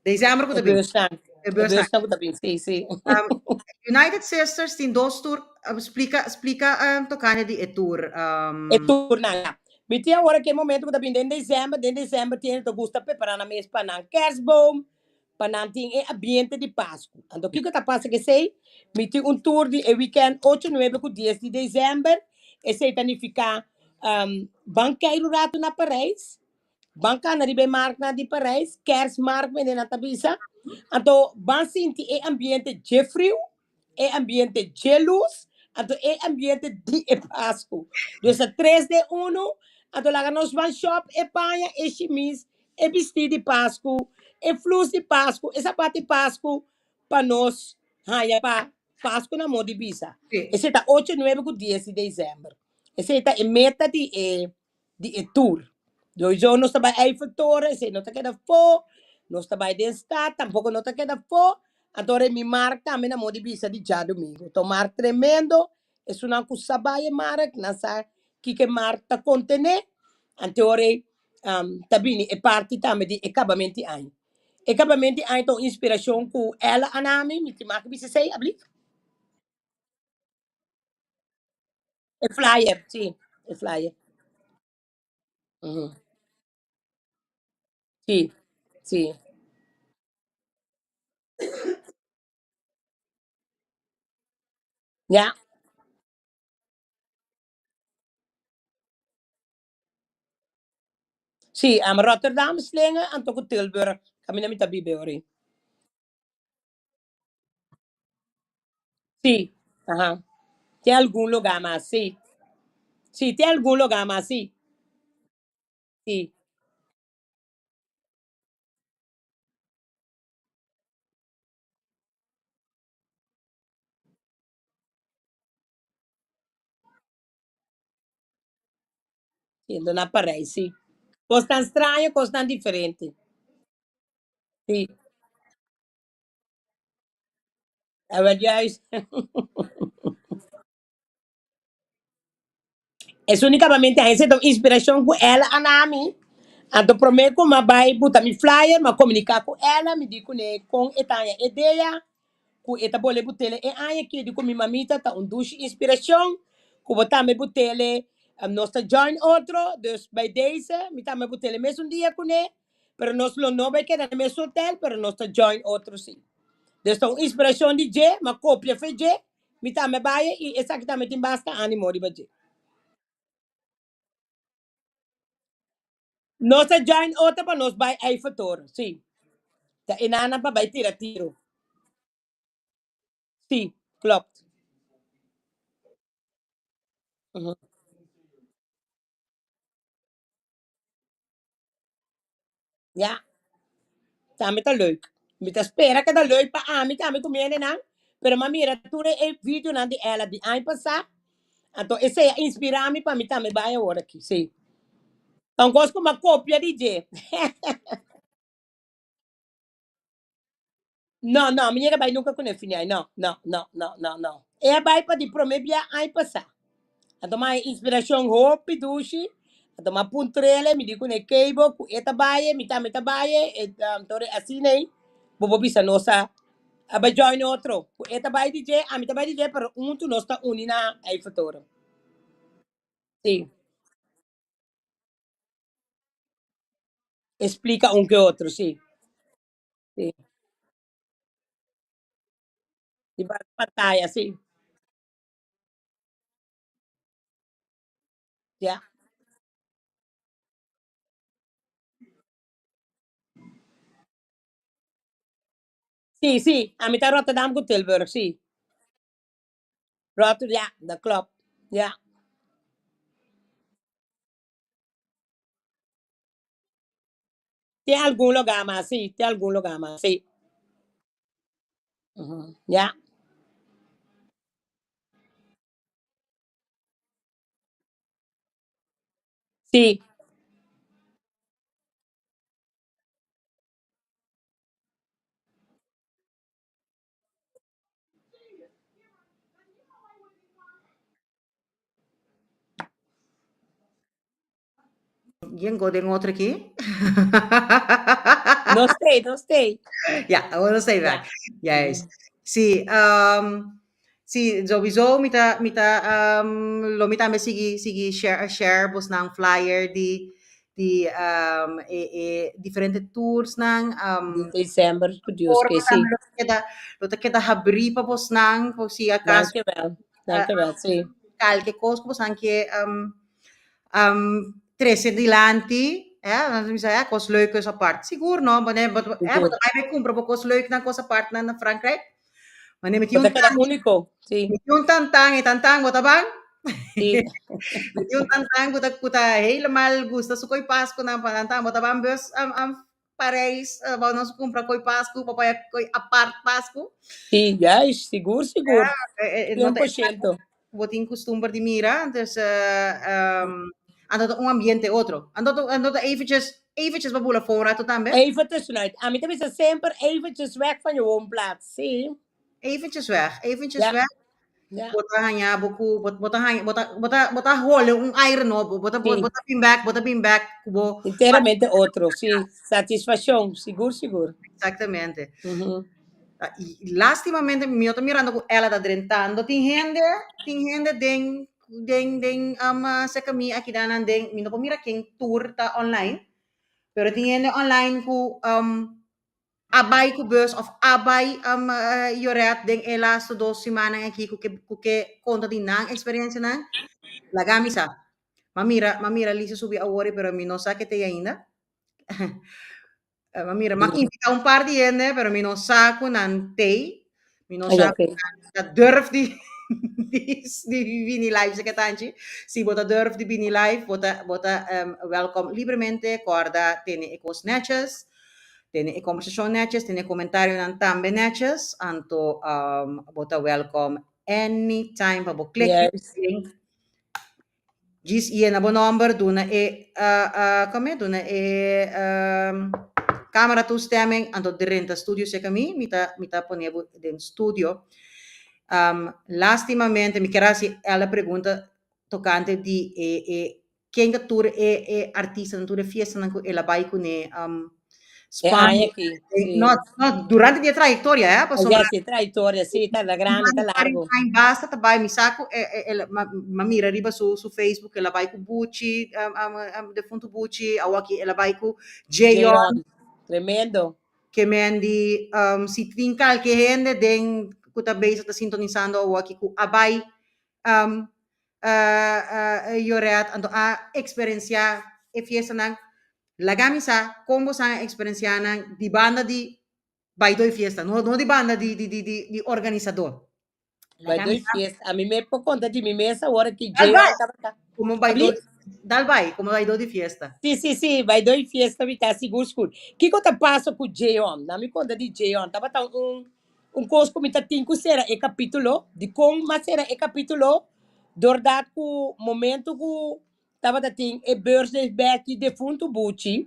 Speaker 2: december ku
Speaker 4: E
Speaker 2: ta bin.
Speaker 4: beursan.
Speaker 2: E
Speaker 4: E
Speaker 2: beursan.
Speaker 4: beursan ku ta bin, sí, sí.
Speaker 2: Um, United Sisters tin dos tour, splika, splika um, tokante di e tour. Um,
Speaker 4: E tournan, ja. Mi tin awor aki e momento ku ta bin den december, den december tin hende ta gusta prepara nan mes pa nan kerstboom, pa nan tin e ambiente di Pasku. Anto kiko ta pasa ku esei? Mi tin un tour di e weekend ocho, nuebe ku dies di december. Esei ta nifiká um, ban keiru ratu na Parijs, Ban kana riba e marknan di Parijs, kerstmarkt mende nan ta bisa. Anto ban sinti e ambiente dje friu, e ambiente dje lus, anto e ambiente di e Pasku. Dus ta tres den unu, anto laga nos ban shop e paña, e shimis, e bistí di Pasku, e flus di Pasku, e sapat di Pasku pa nos haña pa Pasku na modo di bisa. Esei ta ocho, nuebe ku dies di desèmber. Esei ta e meta di e di e tour. Sowieso nos ta bai Eiffeltoren, esei no ta keda afó. Nos ta bai den stad, tampoko no ta keda afó. Anto ora mi mark tambe na modo di bisa di djadumingu. Ta un mark tremendo. Esunnan ku sa bai e mark, nan sa kiko e mark ta kontené. Anto ora ei ta bini e parti tambe di e kabamento di aña. E kabamento di aña ta un inspirashon ku Ella a nami, mi tin mak bisa esei, ablief? E flyer, sí, e flyer. Ujú. Sí, sí. Ja. Sí, am Rotterdam, Slinge, anto ku Tilburg. Kaminda mi ta bibe ori. Sí, ajá. Tin algun lugá mas, sí. Sí, tin algun lugá mas, sí. Sí. Siendo na Parijs, sí. Kosnan straño, kosnan diferente. Sí. Ah, wel juist. Es únicamente a ese inspiración ku ela a nami. Anto promé ku m'a bai buta mi flyer, m'a komuniká ku ela, mi di kuné kon e ta haña idea, ku e ta bole butele e aña aki, di ku mi mamita ta un dushi inspiracion. Ku bo tambe butele, nos ta join otro, dus bij deze, mi tambe butele mesun dia kuné, pero nos lo no bai keda na mesun hotel, pero nos ta join otro si. Dus ta un inspirashon di dje, m'a kopia fe dje, mi tambe bai i esaki tambe tin basta animo riba dje. Nos ta join otro pa nos bai Eiffeltoren, si. Ta e nana pa bai tira tiro. Si, klopt. Ja, tambe ta leuk. Mi ta spera ku ta leuk pa ami tambe ku mi hendenan, pero mi a mira tur e videonan di Ella di aña pasá, anto esei a inspirá mi pa mi tambe bai awor aki, sí. Ta un kos ku mi a kopia di dje. No, no, mi ñera bai nunka ku ne finiai, no, no, no, no, no, no. E a bai pa di promé bia aña pasá. Anto mi a haña inspirashon hopi dushi, anto mi a puntr'el, mi di ku ne keibo ku e ta bai, mi tambe ta bai, e anto asina ei bo por bisa nos a a bai join otro, ku e ta bai di dje, ami ta bai di dje, pero huntu nos ta uni na Eiffeltoren. Sí. Explica un ke otro, sí. Sí. Di pantalla, sí. Ja. Sí, sí. A mi ta Rotterdam ku Tilburg, sí. Rotterdam, ja, dat klopt. Ja. Tin algun lugá mas, sí, tin algun lugá mas, sí. Ja. Sí.
Speaker 2: Yen go den otro aki?
Speaker 4: No stay, no stay.
Speaker 2: Ja, awor no stay back. Juist. Sí, sí, sowieso mi ta, mi ta, lo mi tambe sigui, sigui share, share bosnan flyer di, di e, e diferente toursnan.
Speaker 4: Di december, ku Dios
Speaker 2: Forma
Speaker 4: ke, sí.
Speaker 2: tambe lo ta keda, lo ta keda habrí pa bosnan, por si acaso.
Speaker 4: Dankjewel, dankjewel, sí.
Speaker 2: Kalke kos ku bosnan ke trese dilanti, eh, nan ta bisa, eh, kos leuk kos apart. Sigur no, bo ne, bo, eh, bo ta bai bai kumpra bo kos leuknan, kos apartnan na Frankrijk. Ma ne mi tin
Speaker 4: Bo
Speaker 2: un
Speaker 4: ta keda
Speaker 2: tan,
Speaker 4: úniko, sí.
Speaker 2: mi tin un tantan, e tantan bo ta ban?
Speaker 4: Sí.
Speaker 2: Mi tin un tantan ku ta, ku ta helemaal gusta su koi Paskunan, pa tantan bo ta ban bus Parijs, bo nos kumpra koi Pasku, pa paya koi apart Pasku.
Speaker 4: Sí, juist, sigur, sigur.
Speaker 2: Ja, no ta
Speaker 4: Cien por ciento.
Speaker 2: Bo tin kustumber di mira, dus anto ta un ambiente otro. Anto ta, anto ta eventjes, eventjes pa bula for un rato tambe.
Speaker 4: Even tussenuit. Ami ta bisa semper eventjes weg van je woonplaats. Sí.
Speaker 2: Eventjes weg, eventjes
Speaker 4: Ja.
Speaker 2: weg.
Speaker 4: Ja.
Speaker 2: Bo ta haña bo ku, bo, bo ta haña, bo ta, bo ta, bo ta hole un aire nobo. Bo ta, bo,
Speaker 4: Sí.
Speaker 2: bo ta bin back, bo ta bin back ku bo.
Speaker 4: Enteramente otro, sí. Satisfaccion, sigur, sigur.
Speaker 2: Exactamente. Y lastimamente mi no ta mirando ku Ella ta drentando. Tin hende, tin hende den, den, den, cerca mi aki danan den, mi no por mira ken tur ta online, pero tin hende online ku, a bai ku bus of a bai Joret den e laatste dos simannan aki ku ke, ku ke konta di nan eksperensianan, laga mi sa. M'a mira, m'a mira Lisa subi awor pero mi no sa ke t'ei ainda. M'a mira, m'a invitá un par di hende, pero mi no sa ku nan t'ei. Mi no sa ku nan ta durf di di di bini live si ke tanchi. Si bo ta durf di bini live, bo ta bo ta wèlkòm libremente. Kòrda tene e kos nètjes, tene e kombersashon nètjes, tene e komentarionan tambe nètjes. Anto bo ta wèlkòm anytime pa bo klik riba e link. Djis yena bo nomber, duna e come duna e camera toestemming, anto drenta studio cerca mi, mi ta mi ta pone bo den studio. Lastimamente mi kier haci Ella pregunta tocante di e e ken ta tur e e artistanan, tur e fiestanan cu el a bay cune.
Speaker 4: E
Speaker 2: Spanje.
Speaker 4: aña aki, sí.
Speaker 2: No, no, durante di e trayectoria, eh,
Speaker 4: Ah,
Speaker 2: pasobra
Speaker 4: ja, sí, trayectoria, sí, ta la grande, ta largo.
Speaker 2: Aña basta ta bai, mi sa ku e, e, el, ma, ma mira riba su, su Facebook, el a bai ku Buchi, um, um, um, defuntu Buchi, awaki el a bai ku Jayon.
Speaker 4: Jayon, tremendo.
Speaker 2: Ke men di, um, si tin kalke hende den ku ta bezig ta sintonisando awaki ku a bai, um, uh, uh, Joret, anto a eksperensiá e fiestanan, Laga mi sa kon bo san eksperensiá nan di banda di baidó e fiesta, no no di banda di di di di di organisadó. Laga
Speaker 4: Baidó
Speaker 2: mi
Speaker 4: e
Speaker 2: sa.
Speaker 4: fiesta. A mi me por konta di mi mes awor ki
Speaker 2: Dal
Speaker 4: Jeon
Speaker 2: bai,
Speaker 4: tabata.
Speaker 2: komo baidó
Speaker 4: Abli?
Speaker 2: dal bai, komo baidó di fiesta.
Speaker 4: Sí, sí, sí, baidó e fiesta mi ta sigur skur. Kiko ta pasa ku Jeon? Na mi konta di Jeon. Tabata un un kos ku mi ta tin ku sera e kapítulo. Dikon m'a sera e kapítulo? Doordat ku momento ku Tabata tin e birthday bash di defuntu Buchi.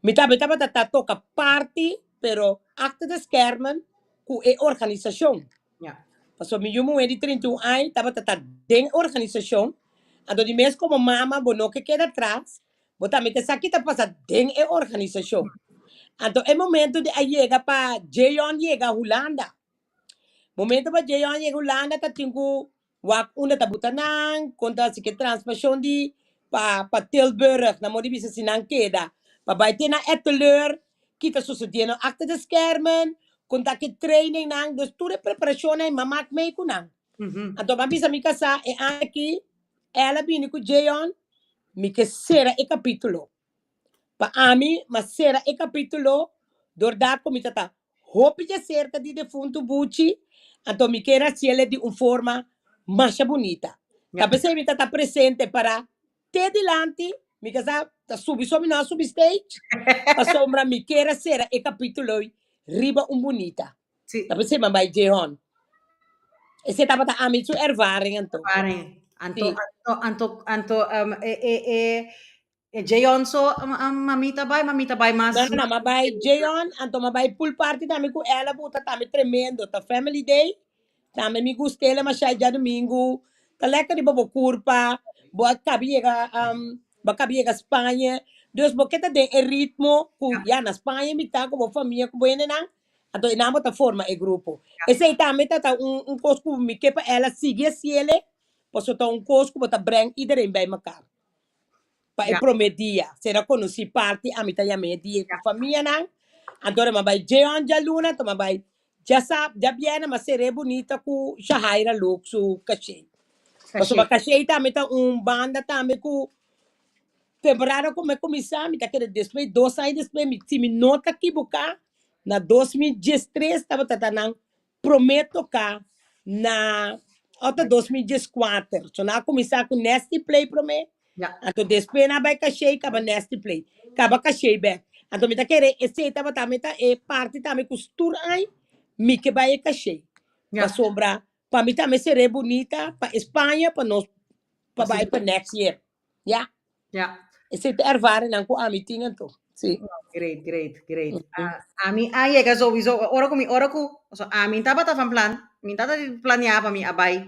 Speaker 4: Mi tambe tabata ta toka parti, pero achter de schermen ku e organisashon.
Speaker 2: Ja.
Speaker 4: Pasobra mi yu muhé di 31 aña tabata ta den organisashon. Anto di mes komo mama bo no ke keda atras, bo tambe ke sa ki ta pasa den e organisashon. Anto e momento di a yega pa Jeon yega Hulanda. Momento pa Jeon yega Hulanda ta tin ku Wak unda ta buta nan, kon ta hasi ke transpashon di pa pa Tilburg, nan mor di bisa si nan keda pa bai te na Etten-Leur, ki ta susediendo achter de schermen, kon ta ke training nan, dus tur e preparashonnan e mama mak mei ku nan. Anto mi a bisa mi kasá e aña aki el a bini ku Jeon, mi ke sera e kapitulo. Pa ami, m'a sera e kapitulo doordat ku mi ta ta hopi djaserka di defuntu Buchi, anto mi kier hasiel di un forma masha bunita. Ta p'esei mi ta ta presente para te dilanti, mi ka sa ta subi so mi no a subi stage, pasobra mi kier a sera e kapitulo riba un bunita. Ta p'esei mi a bai Jehon. Esei tabata ami su ervaring anto.
Speaker 2: Ervaring. Anto, anto, anto, anto, e, e, e, E Jeon so mamita bai, mamita bai mas.
Speaker 4: No, no, no, ma bai Jeon, anto ma bai pool party tambe ku ela buta tambe tremendo. Ta family day, tambe mi gust'e la mashai djadumingu. Ta lekker riba bo kurpa, bo a kabi yega, bo a kabi yega Spaña. Dus bo ke ta den e ritmo ku ya na Spaña mi ta ku bo famia ku bo hendenan, anto einan bo ta forma e grupo. Esei tambe ta ta un un kos ku mi ke pa ela sigui hasiele, pasobra ta un kos ku bo ta breng iedereen bij mekaar. Pa e promé dia sera konosí parti ami ta yam'é dia ku famianan. Anto ora mi a bai djeon djaluna anto mi a bai djasab djabièrnè mi a ser'é bunita ku Shahaira Luke su kashé. Pasobra kashé tambe ta un banda tambe ku temporada ku mi a kuminsá mi ta kere despues dos aña despues mi si mi no ta kibuká na 2013 tabata ta nan Promé toká na ota 2014. So nan a kuminsá ku Nasty Play promé, anto despues nan a bai Kashei kaba Nasty Play, kaba Kashei bèk. Anto mi ta kere esei tabata mi ta e parti tambe ku tur aña mi ke bai e Kashei. Pasobra pa mi tambe ser'é bunita pa España pa nos pa bai pa next year. Ya. Esei ta ervaringnan ku ami tin anto. Sí.
Speaker 2: Great, great, great. Ami a yega sowieso, ora ku mi, ora ku, so ami tabata van plan, mi tabata planea pa mi a bai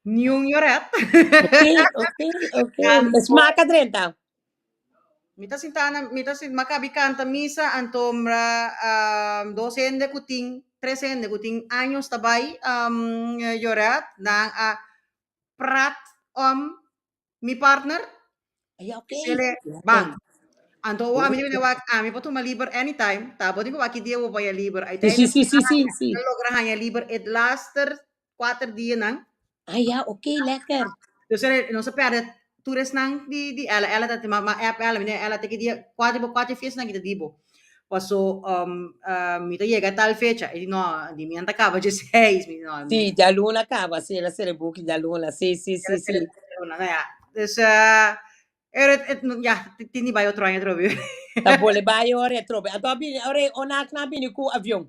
Speaker 2: niun yoret.
Speaker 4: Oké, oké, oké.
Speaker 2: Anto,
Speaker 4: Smaak a drenta.
Speaker 2: Mi ta sinta na, mi ta sin, mi a kabi kanta misa, anto mra dos hende ku tin, tres hende ku tin años ta bai yoret, nan a prat om mi partner.
Speaker 4: Ay, oké.
Speaker 2: Sele, ban. Anto o ami di wak, ami por tuma liber anytime. Ta bo di ku aki dia bo vaya liber.
Speaker 4: Sí, sí, sí, sí, sí.
Speaker 2: Logra haña liber het laatste 4 dianan.
Speaker 4: Ah ja, oké, lekker.
Speaker 2: Dus er, nos a perde tur esnan di di ela, ela ta ma ma app ela, mi ela te ki dia 4 bo 4 fiesta nan kita dibo. Paso um, uh, mi ta yega tal fecha. E di no, di mi anta kaba je 6. Mi no, mi
Speaker 4: Sí, djaluna kaba, sí, el a sere buki djaluna, sí, sí, sí, sí.
Speaker 2: No, ja. Dus uh, er, het, het, ja, tin di bai otro aña atrobe.
Speaker 4: Ta bole bai ora atrobe. Anto a bini, ora onak na bini ku avion.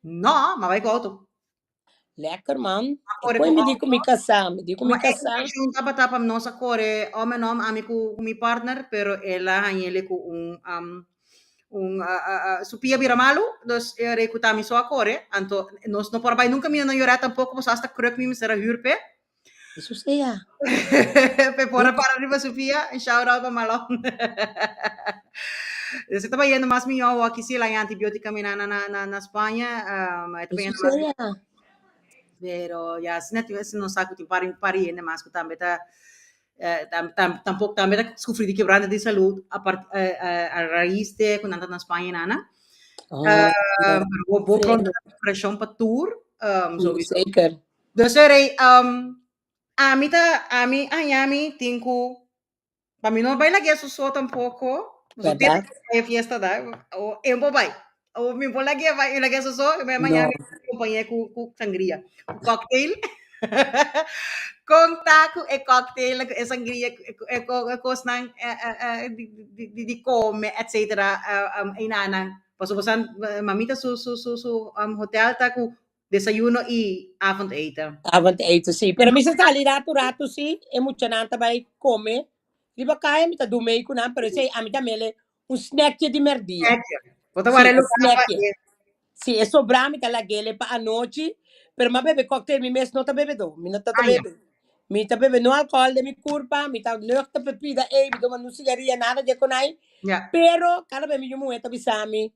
Speaker 2: No, ma bai ku auto.
Speaker 4: Lekker man.
Speaker 2: A kore
Speaker 4: Poi
Speaker 2: ku
Speaker 4: mi di
Speaker 2: auto.
Speaker 4: ku mi kasá, mi di ku mi
Speaker 2: Ma e
Speaker 4: kasá.
Speaker 2: intenshon tabata pa nos a kore om en om, ami ku ku mi partner, pero el a hañ'ele ku un um, un su pia bira malu, dus e rei ku ta mi so a kore, anto nos no por a bai nunka mi no yora tampoko, pasobra hasta kruk mi mester a hür p'e.
Speaker 4: Eso sea.
Speaker 2: P'e por a para riba su pia, un shout out pa Marlon. Dus e ta bayendo mas mihó awor aki sí, el a haña antibiótika mi na na na na Spaña, e ta bayendo mas mihó. Pero ya asina tin bes nos sa ku tin par par hende mas ku tambe ta tam tam tampok tambe ta sufri di kebrante di salud apart a rais de ku nan ta na Spaña nana. Pero bo bo pronto preshon pa tur, sowieso.
Speaker 4: Zeker.
Speaker 2: Dus rei, ami ta ami haña mi tin ku Pa mi no bai lag'é su so tampoco. Paso
Speaker 4: ¿Verdad?
Speaker 2: tiene que fiesta da. O eu vou bai. O mi por lag'é bai, lag'é su so, mi mañana
Speaker 4: No.
Speaker 2: mi compañé ku ku sangria, ku cocktail. Con ta ku e cocktail, ku e sangria, ku e ku e kosnan eh, eh, eh, di, di, di, di come, etcetera, eh, um, einanan. Paso bosan mamita su su su su um, hotel ta ku Desayuno y avondeten.
Speaker 4: Avondeten, sí. Pero mi sa sali ratu ratu, sí. E muchanan ta bai come. Riba kaya mi ta du mei ku nan, pero esei ami ta mele un snackje di merdia.
Speaker 2: Snackje. Bo ta
Speaker 4: Sí,
Speaker 2: wara
Speaker 4: un
Speaker 2: lugar pa
Speaker 4: snackje.
Speaker 2: e.
Speaker 4: Sí, e sobrá mi ta lag'ele pa anochi, pero m'a bebe cocktail, mi mes no ta bebedó. Mi no ta ta
Speaker 2: Ah, ya.
Speaker 4: bebe. Mi ta bebe no alcohol den mi curpa, mi ta nuchter pa pida ei, mi tuma no cigaria, nada dje konai.
Speaker 2: Ya.
Speaker 4: Pero kada bes mi yu muhé ta bisa mi,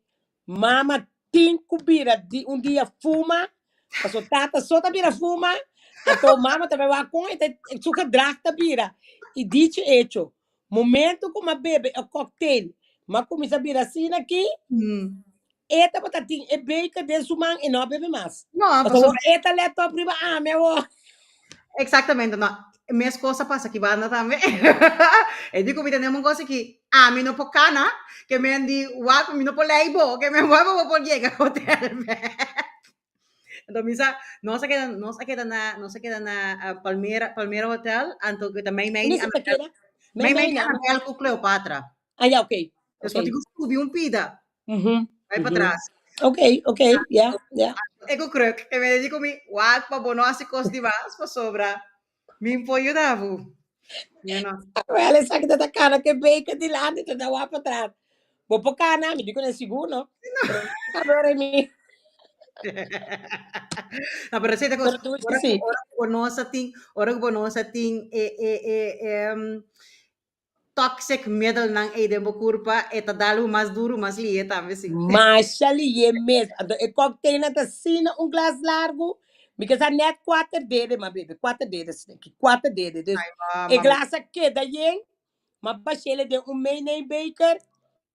Speaker 4: Mama tin ku bira di un dia fuma, paso tata so ta bira fuma, anto mama ta bai wak kon e ta su gedrag ta bira. I dicho y hecho, momento ku m'a bebe e cocktail, m'a kuminsá bira asina aki, e tabata tin e beker den su man, e no a bebe mas.
Speaker 2: No,
Speaker 4: Paso
Speaker 2: pasobra
Speaker 4: e ta let op riba ami awor.
Speaker 2: Exactamente, no. Mes cosa pasa aki banda tambe. E di ku mi tenemos un cosa ki ami no por kana, ke men di wak mi no por lei bo, ke men wak bo por yega hotel bek. Enton mi sa, nos a keda, nos a keda na, nos a keda na Palmera, Palmera Hotel, anto ku ta mei mei di
Speaker 4: Unda sa ta
Speaker 2: Anabel,
Speaker 4: keda?
Speaker 2: mei
Speaker 4: Mei
Speaker 2: mei
Speaker 4: mei
Speaker 2: di
Speaker 4: na?
Speaker 2: Anabel ku Cleopatra.
Speaker 4: Ah ya, okay,
Speaker 2: Dus bo
Speaker 4: okay.
Speaker 2: tin ku subi un pida, bai
Speaker 4: mhm.
Speaker 2: patras.
Speaker 4: Okay, okay, ya, ya.
Speaker 2: E ku kruk, e me di ku mi, wak pa bo no hasi kos di mas pasobra mi por yuda bo. You know.
Speaker 4: Wel, esaki ta ta kana ke beker dilanti ta ta wak patras. Bo por kana, mi di ku ne sigur no. Pero kabera mi.
Speaker 2: No, pero esei ta kos,
Speaker 4: Pero dushi
Speaker 2: ora
Speaker 4: si.
Speaker 2: ora ku bo no sa tin, ora ku bo no sa tin e e e toxic middelnan ei den bo kurpa, e ta dal bo mas duru, mas lihe tambe si.
Speaker 4: Masha lihe mes. Anto e cocktailnan ta asina un glas largu, mi ke sa net kuater dede m'a bebe, kuater dede asina aki, kuater dede. Dus
Speaker 2: Ai,
Speaker 4: e
Speaker 2: mama.
Speaker 4: glas a keda yen, m'a bash'ele den un meinei beker,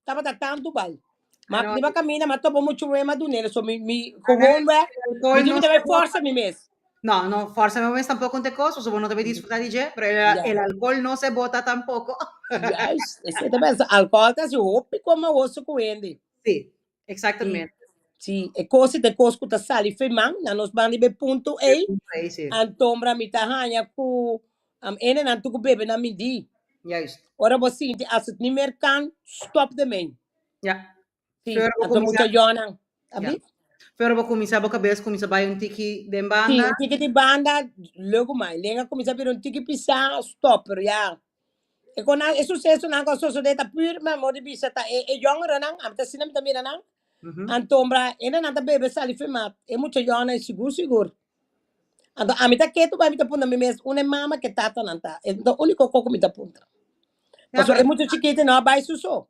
Speaker 4: tabata tantu bal.
Speaker 2: Ai,
Speaker 4: Ma
Speaker 2: no,
Speaker 4: riba kaminda m'a topa muchu wei m'a dun'ele, so mi mi
Speaker 2: ai,
Speaker 4: gewoon weg,
Speaker 2: alcohol
Speaker 4: mi di
Speaker 2: no
Speaker 4: mi ta
Speaker 2: se
Speaker 4: bai
Speaker 2: bota.
Speaker 4: forsa mi mes.
Speaker 2: No, no, forsa mi mes tampoco te cos, pasobra bo no ta bay disfruta di dje, pero el,
Speaker 4: Ja.
Speaker 2: el alcohol no se bota tampoco.
Speaker 4: Juist, esei ta bes. Alcohol ta hasi hopi koma hoso ku hende.
Speaker 2: Sí,
Speaker 4: Sí,
Speaker 2: exactamente.
Speaker 4: sí, e kos ta e kos ku ta sali fe man, na nos ban riba e punto
Speaker 2: E
Speaker 4: ei,
Speaker 2: punto ei, sí.
Speaker 4: antombra mi ta haña ku am hendenan tur ku bebe nan midí.
Speaker 2: Juist.
Speaker 4: Ora bo sinti als het niet meer kan, stop ermee.
Speaker 2: Ja.
Speaker 4: Sí,
Speaker 2: Voor bo
Speaker 4: anto
Speaker 2: kuminsá,
Speaker 4: mucha yonan.
Speaker 2: ja.
Speaker 4: Abli?
Speaker 2: Voor bo kuminsá bo kabes kuminsá bai un tiki den
Speaker 4: Sí,
Speaker 2: banda.
Speaker 4: un tiki di banda, luego mai. Lenga kuminsá bira un tiki pisá, stop, pero ya. E kon nan, e susesonan ku a sosodé ta pur, mi amor di bisa ta e e yòngerenan, ami ta asina mi ta mira nan, antombra hendenan ta bebe sali fuma, e mucha yònnan sigur sigur. Anto ami ta ketu bai mi ta puntra mi mes, unda e mama ku e tatanan ta? E ta úniko kos ku mi ta puntra.
Speaker 2: Ja,
Speaker 4: Pasobra
Speaker 2: pero
Speaker 4: e mucha chikito no a bai su so.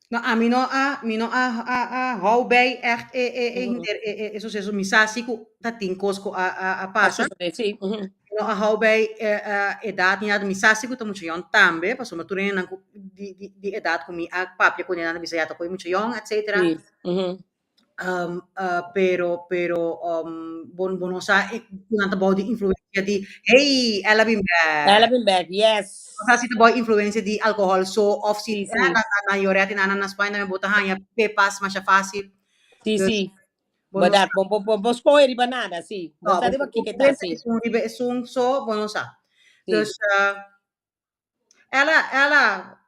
Speaker 2: No, ami no a, mi no a, a, a hou bij echt e, e, e henter e, e, e suceso. Mi sa si ku ta tin kos ku a, a, a
Speaker 4: A
Speaker 2: pasa.
Speaker 4: sosodé, sí.
Speaker 2: Mi no a hou bij e, e, edat ni nada. Mi sa si ku ta mucha yòn tambe, pasobra tur hendenan ku di, di, di edat ku mi a papia kuné nan ta bisa ya ta koe mucha yòn, etcetera.
Speaker 4: Sí.
Speaker 2: Pero, pero bo, bo no sa e ku nan ta bou di influencia di, hey, el a bin bek.
Speaker 4: El a bin bek, yes.
Speaker 2: No sa si ta bou influencia di alcohol so of si
Speaker 4: Sí, sí.
Speaker 2: na, na, na Lloret y na, na Spaña tambe bo ta haña pepas masha fácil.
Speaker 4: Sí,
Speaker 2: Dus,
Speaker 4: sí.
Speaker 2: bo no
Speaker 4: Verdad,
Speaker 2: sa.
Speaker 4: bo, bo, bo, bo scoge riba nada, sí. Bo
Speaker 2: No,
Speaker 4: sa
Speaker 2: bo,
Speaker 4: riba
Speaker 2: bo
Speaker 4: kiko ta,
Speaker 2: pensa
Speaker 4: sí.
Speaker 2: esun riba esun so, bo no sa.
Speaker 4: Sí.
Speaker 2: Dus, Ella, Ella,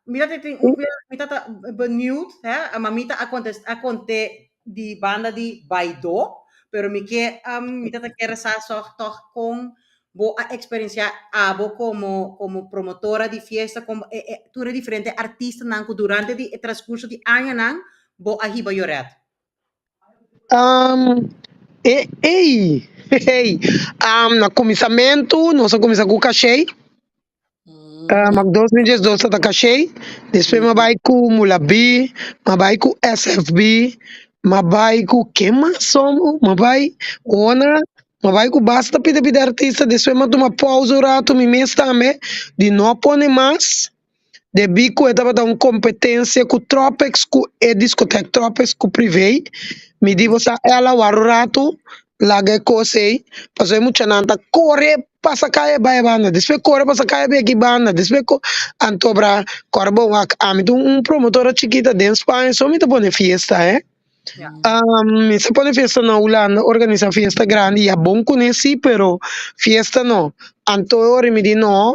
Speaker 2: mi ta tin un mi ta ta benieuwd, hè, mamita a contest, a conté di banda di baidó, pero mi ke, mi ta ta kere sa sog toch kon bo a experiencia abo como, como promotora di fiesta, como e, e tur e diferente artistanan ku durante di e transcurso di añanan bo a hiba Joret.
Speaker 3: Um, e, ei, hey, na kuminsamentu nos a kuminsá ku kashei. Mak 2012 ta Kashey, despues mi a bai ku Mula B, mi a bai ku SFB, mi a bai ku ken mas somo? Mi a bai Ona, mi a bai ku basta pida pida artista, despues mi a tuma pausa un rato mi mes tambe di no a pone mas, debí ku e tabata un kompetensia ku Tropics ku e diskotek Tropics ku Privé, mi di bo sa ela wak un ratu laga e kos ei, pasobra e muchanan ta kore pasa kaya bai e banda, despues kore pasa kaya bai aki banda, despues ko, anto bra kòrda bon wak ami ta un promotora chikita den Spaña so mi ta pone fiesta eh, mi sa pone fiesta na Hulanda organisa fiesta grandi ya bon kuné si pero fiesta no, anto e ora mi di no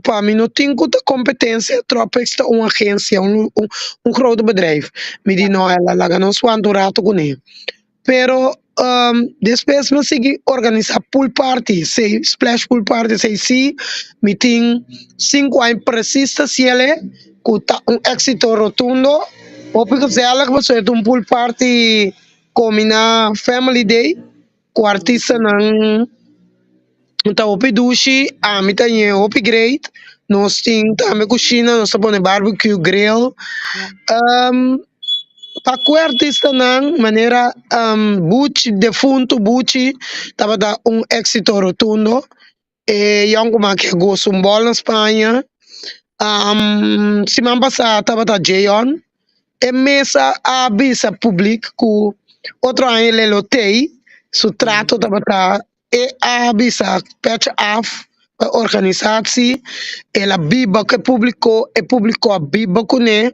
Speaker 3: pa mi no tin ku ta kompetensia Tropics ta un agensia un un grote bedrijf mi di no ela laga nos wanta un rato kuné. Pero despues mi a sigui organisa pool party, sey splash pool party sey si mi tin sinku aña precies ta ciele cu ta un exito rotundo, hopi gezellig pasobra e ta un pool party combina family day cu artistanan ta hopi dushi, ami ta ñe hopi great, nos tin tambe cushina nos ta pone barbecue grill. Pa ku e artistanan manera Buchi, defuntu Buchi tabata un éksito rotundo. E yònkuman ke gosa un bòl na Spaña. Siman pasá tabata Jeon. E mesa a bisa públik ku otro aña Lelo Tey su trato tabata E a bisa pècha af pa e organisatie, el a biba ku e públiko, e públiko a biba kuné.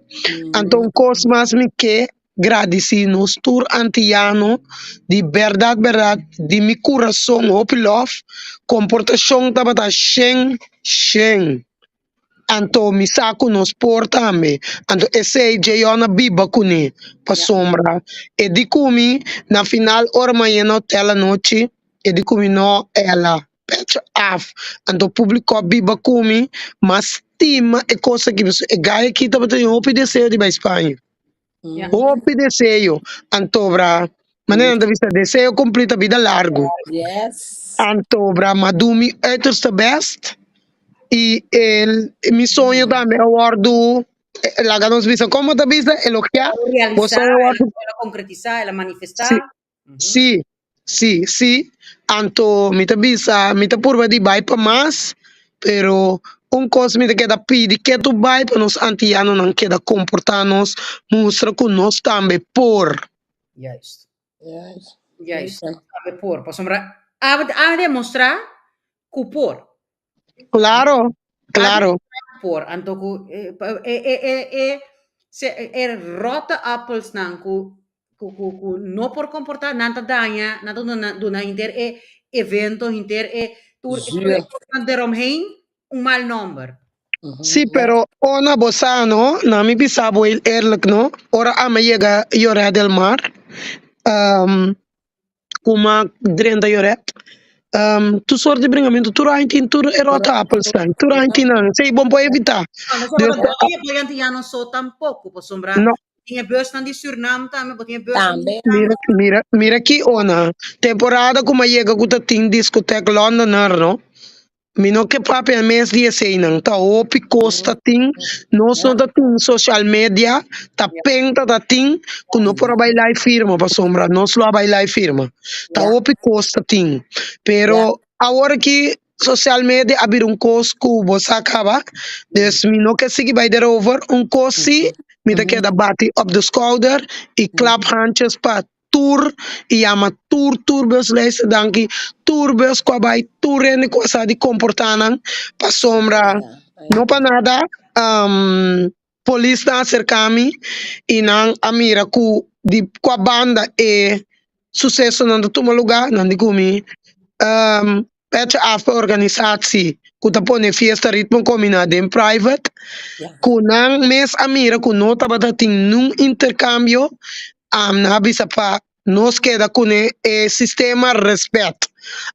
Speaker 3: Anto un kos mas mi ke gradisí nos tur antiano di bèrdat bèrdat di mi kurason hopi lòf, komportashon tabata shen shen. Anto mi sa ku nos por tambe. Anto esei Jeyon a biba kuné, pasobra e di ku mi na final ora mi a yena hotel anochi, e di ku mi no ela pecha af. Anto públiko a biba ku mi, m'a stima e kos aki pasobra e gai aki tabata tin hopi deseo di bai Spaña. Hopi deseo. Anto bra, manera nan ta bisa deseo kumplí ta bida largu.
Speaker 4: Yes.
Speaker 3: Anto bra, m'a du mi uiterste best i el mi soño tambe a wòrdu, laga nos bisa, komo ta bisa? Elogiá. Bo
Speaker 2: Realisá,
Speaker 3: soño a wòrdu.
Speaker 2: el a konkretisá, el a manifestá.
Speaker 3: Sí. Sí, sí, sí. Anto mi ta bisa, mi ta purba di bai pa mas, pero un kos mi ta keda pidi ke tu bai pa nos antianonan keda komportá nos, mustra ku nos tambe por.
Speaker 2: Juist.
Speaker 4: Juist.
Speaker 2: Juist.
Speaker 4: Zeker.
Speaker 2: Tambe por. Pasobra a a demostrá ku por.
Speaker 3: Claro, claro.
Speaker 2: Por anto ku e e e e se e rotte appels nan ku ku ku ku no por komportá nan ta daña nan ta duna duna hinter e evento hinter e tur e
Speaker 4: Zuur.
Speaker 2: kosnan deromheen un mal nomber.
Speaker 3: Sí, pero ona bo sa no, na mi bisa bo heel eerlijk no, ora ami a yega Lloret del Mar, Kuma drenta Yoret. Tur soort di bringamentu, tur aña tin tur e ròt apelsnan, tur aña tin nan. Esei bon por evitá.
Speaker 2: No, no
Speaker 3: Dus,
Speaker 2: solo bo e antiano so tampoko, pasobra
Speaker 3: no.
Speaker 2: tin e busnan di Surnam tambe, bo tin e busnan di
Speaker 4: Tambe.
Speaker 3: Mira, mira, mira ki ona. Temporada ku mi a yega ku ta tin diskotek Londoner, no. Mi no ke papia mes di eseinan, ta hopi kos ta tin, nos no ta tin social media, ta penta ta tin ku no por a bai live firma pasobra nos lo a bai live firma, ta hopi kos ta tin, pero awor aki social media a bira un kos ku bo sa kaba, dus mi no ke sigui bai derover, un kos si mi ta keda bati op de skouder i klap handjes pa tur i yama tur tur bus luister danki tur bus ku a bai tur hende ku a sa di komportá nan pasobra no pa nada polis nan a aserká mi i nan a mira ku di kua banda e susesonan ta tuma lugá nan di ku mi Petje af pa organisatie ku ta pone fiesta Ritmo Kombiná den private, ku nan mes a mira ku no tabata tin nun interkambio, nan a bisa pa nos keda kuné e sistema respet.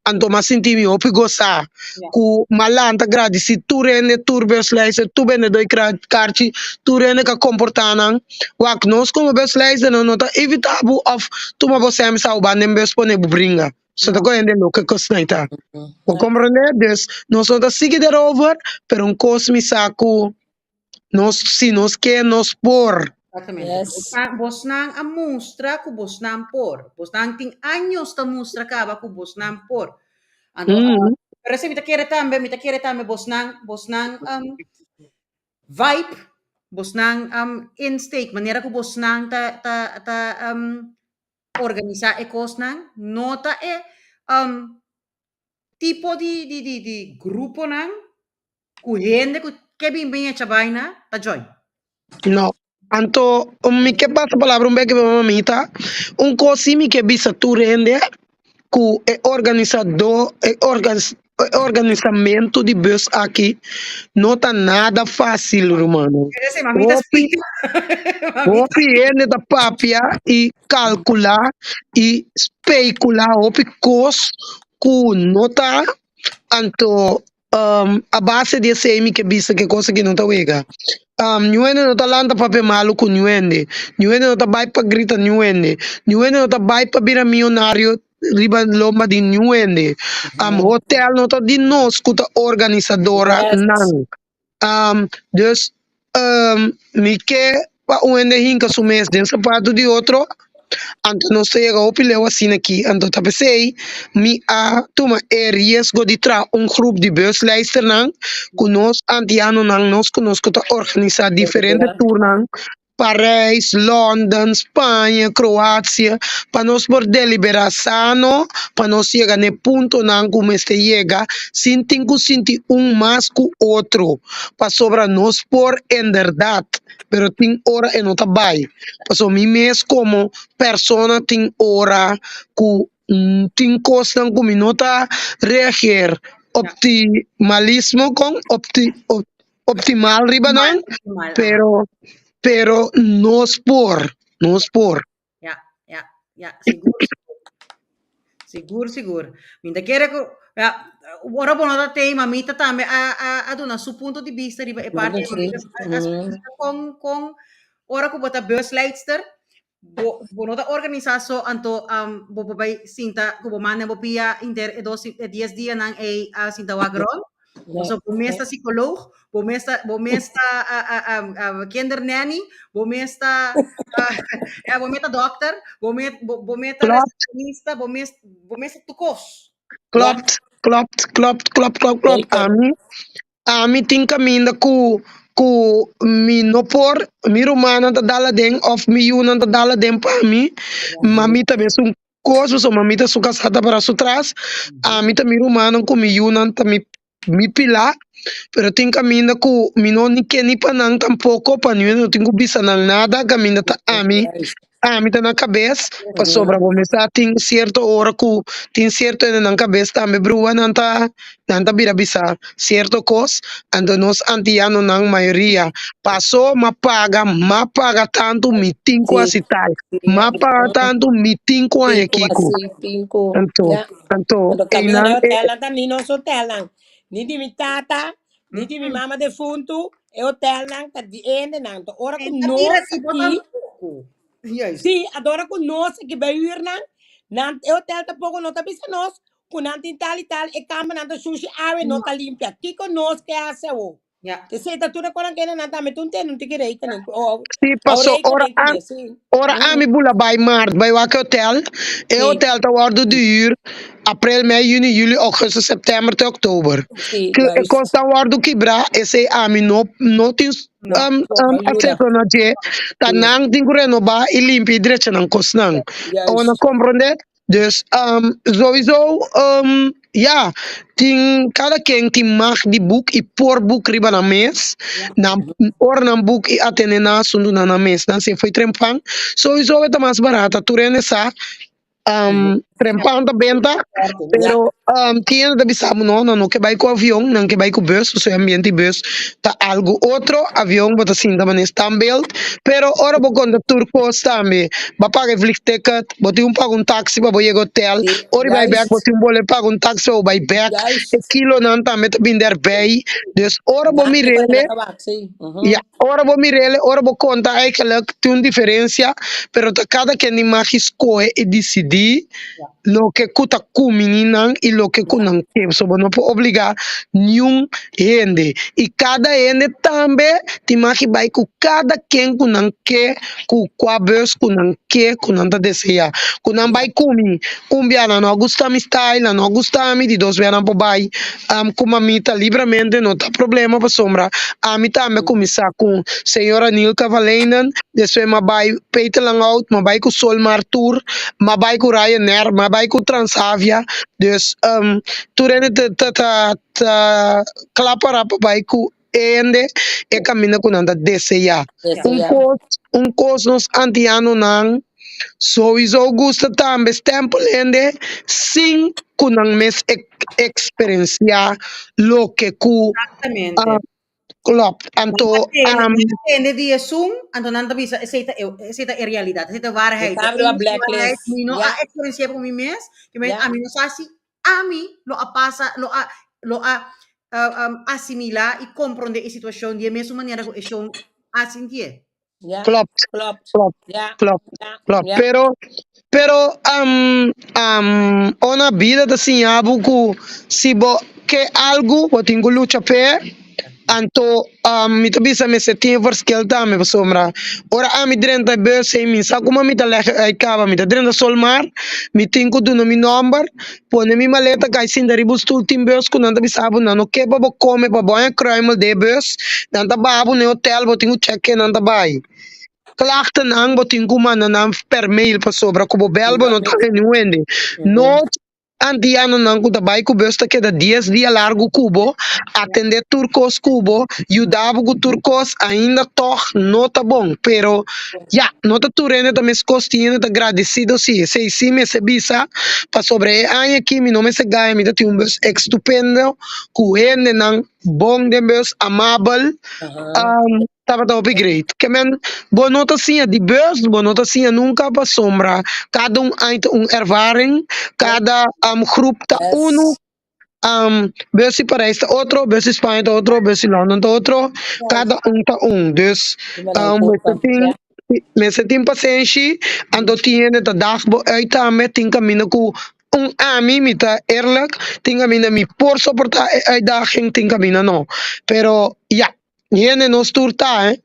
Speaker 3: Anto m'a sinti mi hopi gosá ku m'a lanta gradisí tur hende, tur busleister, tur bendedó di karchi, tur hende ku a komportá nan. Wak, nos komo busleisternan no ta evitá bo òf tuma bo sèn bisa bo ban den bus pone bo bringa. So ta kohe loke kosnan ta. Bo komprende? Dus nos no ta sigui derover, pero un kos mi sa ku nos si nos ke nos por.
Speaker 2: Exactamente.
Speaker 4: Yes.
Speaker 2: Bosnan a mustra ku bosnan por. Bosnan tin años ta mustra kaba ku bosnan por. Anto, pero si mi ta kere tambe, mi ta kere tambe bosnan, bosnan vibe, bosnan insteek, manera ku bosnan ta ta ta organisá e kosnan, no ta e tipo di di di di gruponan ku hende ku ke bin bin echa baina ta join.
Speaker 3: No. Anto, mi ke pasa palabra un beke pa mamita. Un kos si mi ke bisa tur hende ku e organisadó, e organis, e organisamentu di bus aki no ta nada fásil, rumannan.
Speaker 2: Ese mamita
Speaker 3: Hopi,
Speaker 2: splika. Mamita.
Speaker 3: hopi hende ta papia i kalkulá i spekulá hopi kos ku no ta anto a base di esei mi ke bisa ke kos aki no ta wega. Niun hende no ta lanta papia malu ku niun hende. Niun hende no ta bai pa grita niun hende. Niun hende no ta bai pa bira mionario riba lomba di niun hende. Hotel no ta di nos ku ta organisadora nan. Dus mi ke pa un hende hinka su mes den sapatu di otro, anto nos ta yega hopi leu asina aki. Anto ta p'esei mi a tuma e riesgo di traha un grup di busleisternan ku nos antianonan, nos ku nos ku ta organisá diferente tournan Parijs, London, Spaña, Kroasia, pa nos por deliberá sano, pa nos yega na e puntonan ku mester yega sin tin ku sinti un mas ku otro, pasobra nos por enderdat, pero tin ora e no ta bai, pasobra mi mes komo persona tin ora ku tin kosnan ku mi no ta reageer optimalismo kon opti optimal riba nan, pero pero nos por, nos por.
Speaker 2: Ja, ja, ja, sigur, sigur. Sigur, sigur. Mi ta kere ku, ja, ora bo no ta tei, mamita tambe a, a, a duna su punto di bista riba e parti. Mamita a, a splika kon, kon ora ku bo ta busleidster, bo, bo no ta organisá so, anto um, bo por bai sinta ku bo man den bo pia inter e dos, e dies dianan ei a sinta wak rond. So bo mes ta psicoloog, bo mes ta, bo mes ta kindernanny, bo mes ta, ja, bo mes ta dokter, bo mes, bo, bo mes ta receptionista, bo mes, bo mes ta tur kos.
Speaker 3: Klopt, klopt, klopt, klopt, klopt, klopt. Ami, ami tin kaminda ku ku mi no por, mi rumannan ta dal aden òf mi yunan ta dal aden pa mi, ma mi ta mes un kos pasobra mi ta su kasá ta para su tras, ami ta mi rumannan ku mi yunan ta mi mi pilá, pero tin kaminda ku mi no ni ke ni pa nan tampoko, pa niun no tin ku bisa nan nada, kaminda ta ami, ami ta na kabes, pasobra bo mester a tin sierto ora ku tin sierto hende nan kabes tambe brua nan ta nan ta bira bisa sierto kos, anto nos antianonan mayoria paso m'a paga, m'a paga tantu mi tin ku hasi tal, m'a paga tantu mi tin ku haña kiko. Anto, anto einan e.
Speaker 4: Hotelnan ta ni nos hotelnan, ni di mi tata, ni di mi mama defuntu, e hotelnan ta di hendenan. Anto ora ku nos aki, sí, anto ora ku nos aki bai hürnan, nan e hotel tampoko no ta bisa nos ku nan tin tal i tal, e kambernan ta shushi, awe no ta limpia. Kiko nos ke hasi awo?
Speaker 2: Ja.
Speaker 4: Esei ta tur e konan kende nan tambe tun tende un tiki rekening. O,
Speaker 3: Sí,
Speaker 4: o
Speaker 3: paso ora
Speaker 4: rekening
Speaker 3: a,
Speaker 4: kuné, sí.
Speaker 3: ora ami bula bai maart bai wak e hotel, e
Speaker 4: Sí.
Speaker 3: hotel ta wordo di huur aprel, mei, juni, juli, augustus, september te oktober.
Speaker 4: Sí,
Speaker 3: Ku e
Speaker 4: juist.
Speaker 3: kos ta wordo kibrá, esei ami no no tin
Speaker 4: No, no pa yuda.
Speaker 3: acceso na dje, ta
Speaker 4: Sí.
Speaker 3: nan tin ku renobá i limpia i drecha nan kosnan. Ora
Speaker 4: Juist.
Speaker 3: komprondé? Dus sowieso ya, tin kada ken tin mag di boek i por boek riba nan mes, nan ora nan boek i atende nan asuntu nan nan mes, nan si foi trempan, sowieso e ta mas barata, tur hende sa trempan ta benta, pero tin hende ta bisa bo no, nan no ke bai ku avion, nan ke bai ku bus, pasobra e ambiente di bus ta algu otro, avion bo ta sinta manera standbeeld, pero ora bo konta tur kos tambe, bo a paga e vliegticket, bo tin un paga un taxi pa bo yega hotel, ora i bai bek bo tin un bolbe paga un taxi pa bo bai bek, e kilonan tambe ta bin derbij, dus ora bo mirele, ya, ora bo mirele, ora bo konta eigenlijk tin un diferencia, pero ta kada ken di mag skohe i disidí. loke ku ta kumini nan i loke ku nan ke. So bo no por obligá niun hende. I kada hende tambe tin mag bai ku kada ken ku nan ke, ku kua bus ku nan ke, ku nan ta deseá. Ku nan bai ku mi, un bia nan no a gusta mi style, nan no a gusta mi, di dos bia nan por bai ku mamita libremente, no ta problema pasobra ami tambe a kuminsá ku señora Nilka van Leenen, despues mi a bai Peter Langout, mi a bai ku Solmar Tour, mi a bai ku Ryanair, mi a bai ku Transavia, dus tur hende ta ta ta kla pará pa bai ku e hende e kaminda ku nan ta deseá. Un kos un kos nos antianonan souiso gusta tambe stèmpel hende sin ku nan mes eksperensiá loke ku Klopt. Anto,
Speaker 2: Nan a tende di esun, anto nan ta bisa esei ta e esei ta e realidat, esei ta e waarheid.
Speaker 4: E sabi riba blacklist.
Speaker 2: Mi no a eksperensiá ku mi mes, ke men ami no sa si ami lo a pasa, lo a lo a asimilá i komprondé e situashon di e mesun manera ku e shon a sintié.
Speaker 4: Ja,
Speaker 3: Klopt,
Speaker 4: klopt.
Speaker 3: klopt,
Speaker 4: Ja,
Speaker 3: klopt,
Speaker 4: ja,
Speaker 3: klopt.
Speaker 4: ja.
Speaker 3: Pero, pero um, um, ona bida ta siña bo ku si bo ke algu, bo tin ku lucha p'e. Anto, um, mi ta bisa mester tin e verschil tambe, pasobra ora ami drenta e bus ei, mi sa kuma mi ta lèg uit kaba, mi ta drenta Solmar, mi tin ku duna mi nòmber, pone mi maleta kai sinta riba un stul, tin bus ku nan ta bisa bo nan no ke pa bo kome, pa bo haña kruimel den e bus, nan ta baha bo na e hotel, bo tin ku chèk ke nan ta bai. Klachtennan bo tin ku manda nan per mail pasobra ku bo bèl bo no ta haña niun hende. No antianonan ku ta bai ku bus ta keda dies dia largu ku bo, atendé tur kos ku bo, yuda bo ku tur kos, ainda tòg no ta bon. Pero ya, no ta tur hende ta meskos, tin hende ta gradesido si, esei sí mester bisa, pasobra e aña aki mi no mester gaya, mi ta tin un bus estupendo ku hendenan bon den bus, amabel, tabata hopi great. Ke men bo no ta siña di bus, bo no ta siña nunka pasobra kada un aña ta un ervaring, kada grup ta unu, bus di Parijs ta otro, bus di Spaña ta otro, bus di London ta otro, kada un ta un. Dus mester tin mester tin pasenshi, anto tin hende ta dag bo uit tambe, tin kaminda ku Un ami, mi ta eerlijk, tin caminda mi por soporta e uitdaging, tin caminda no. Pero ya, hende nos tur ta, eh.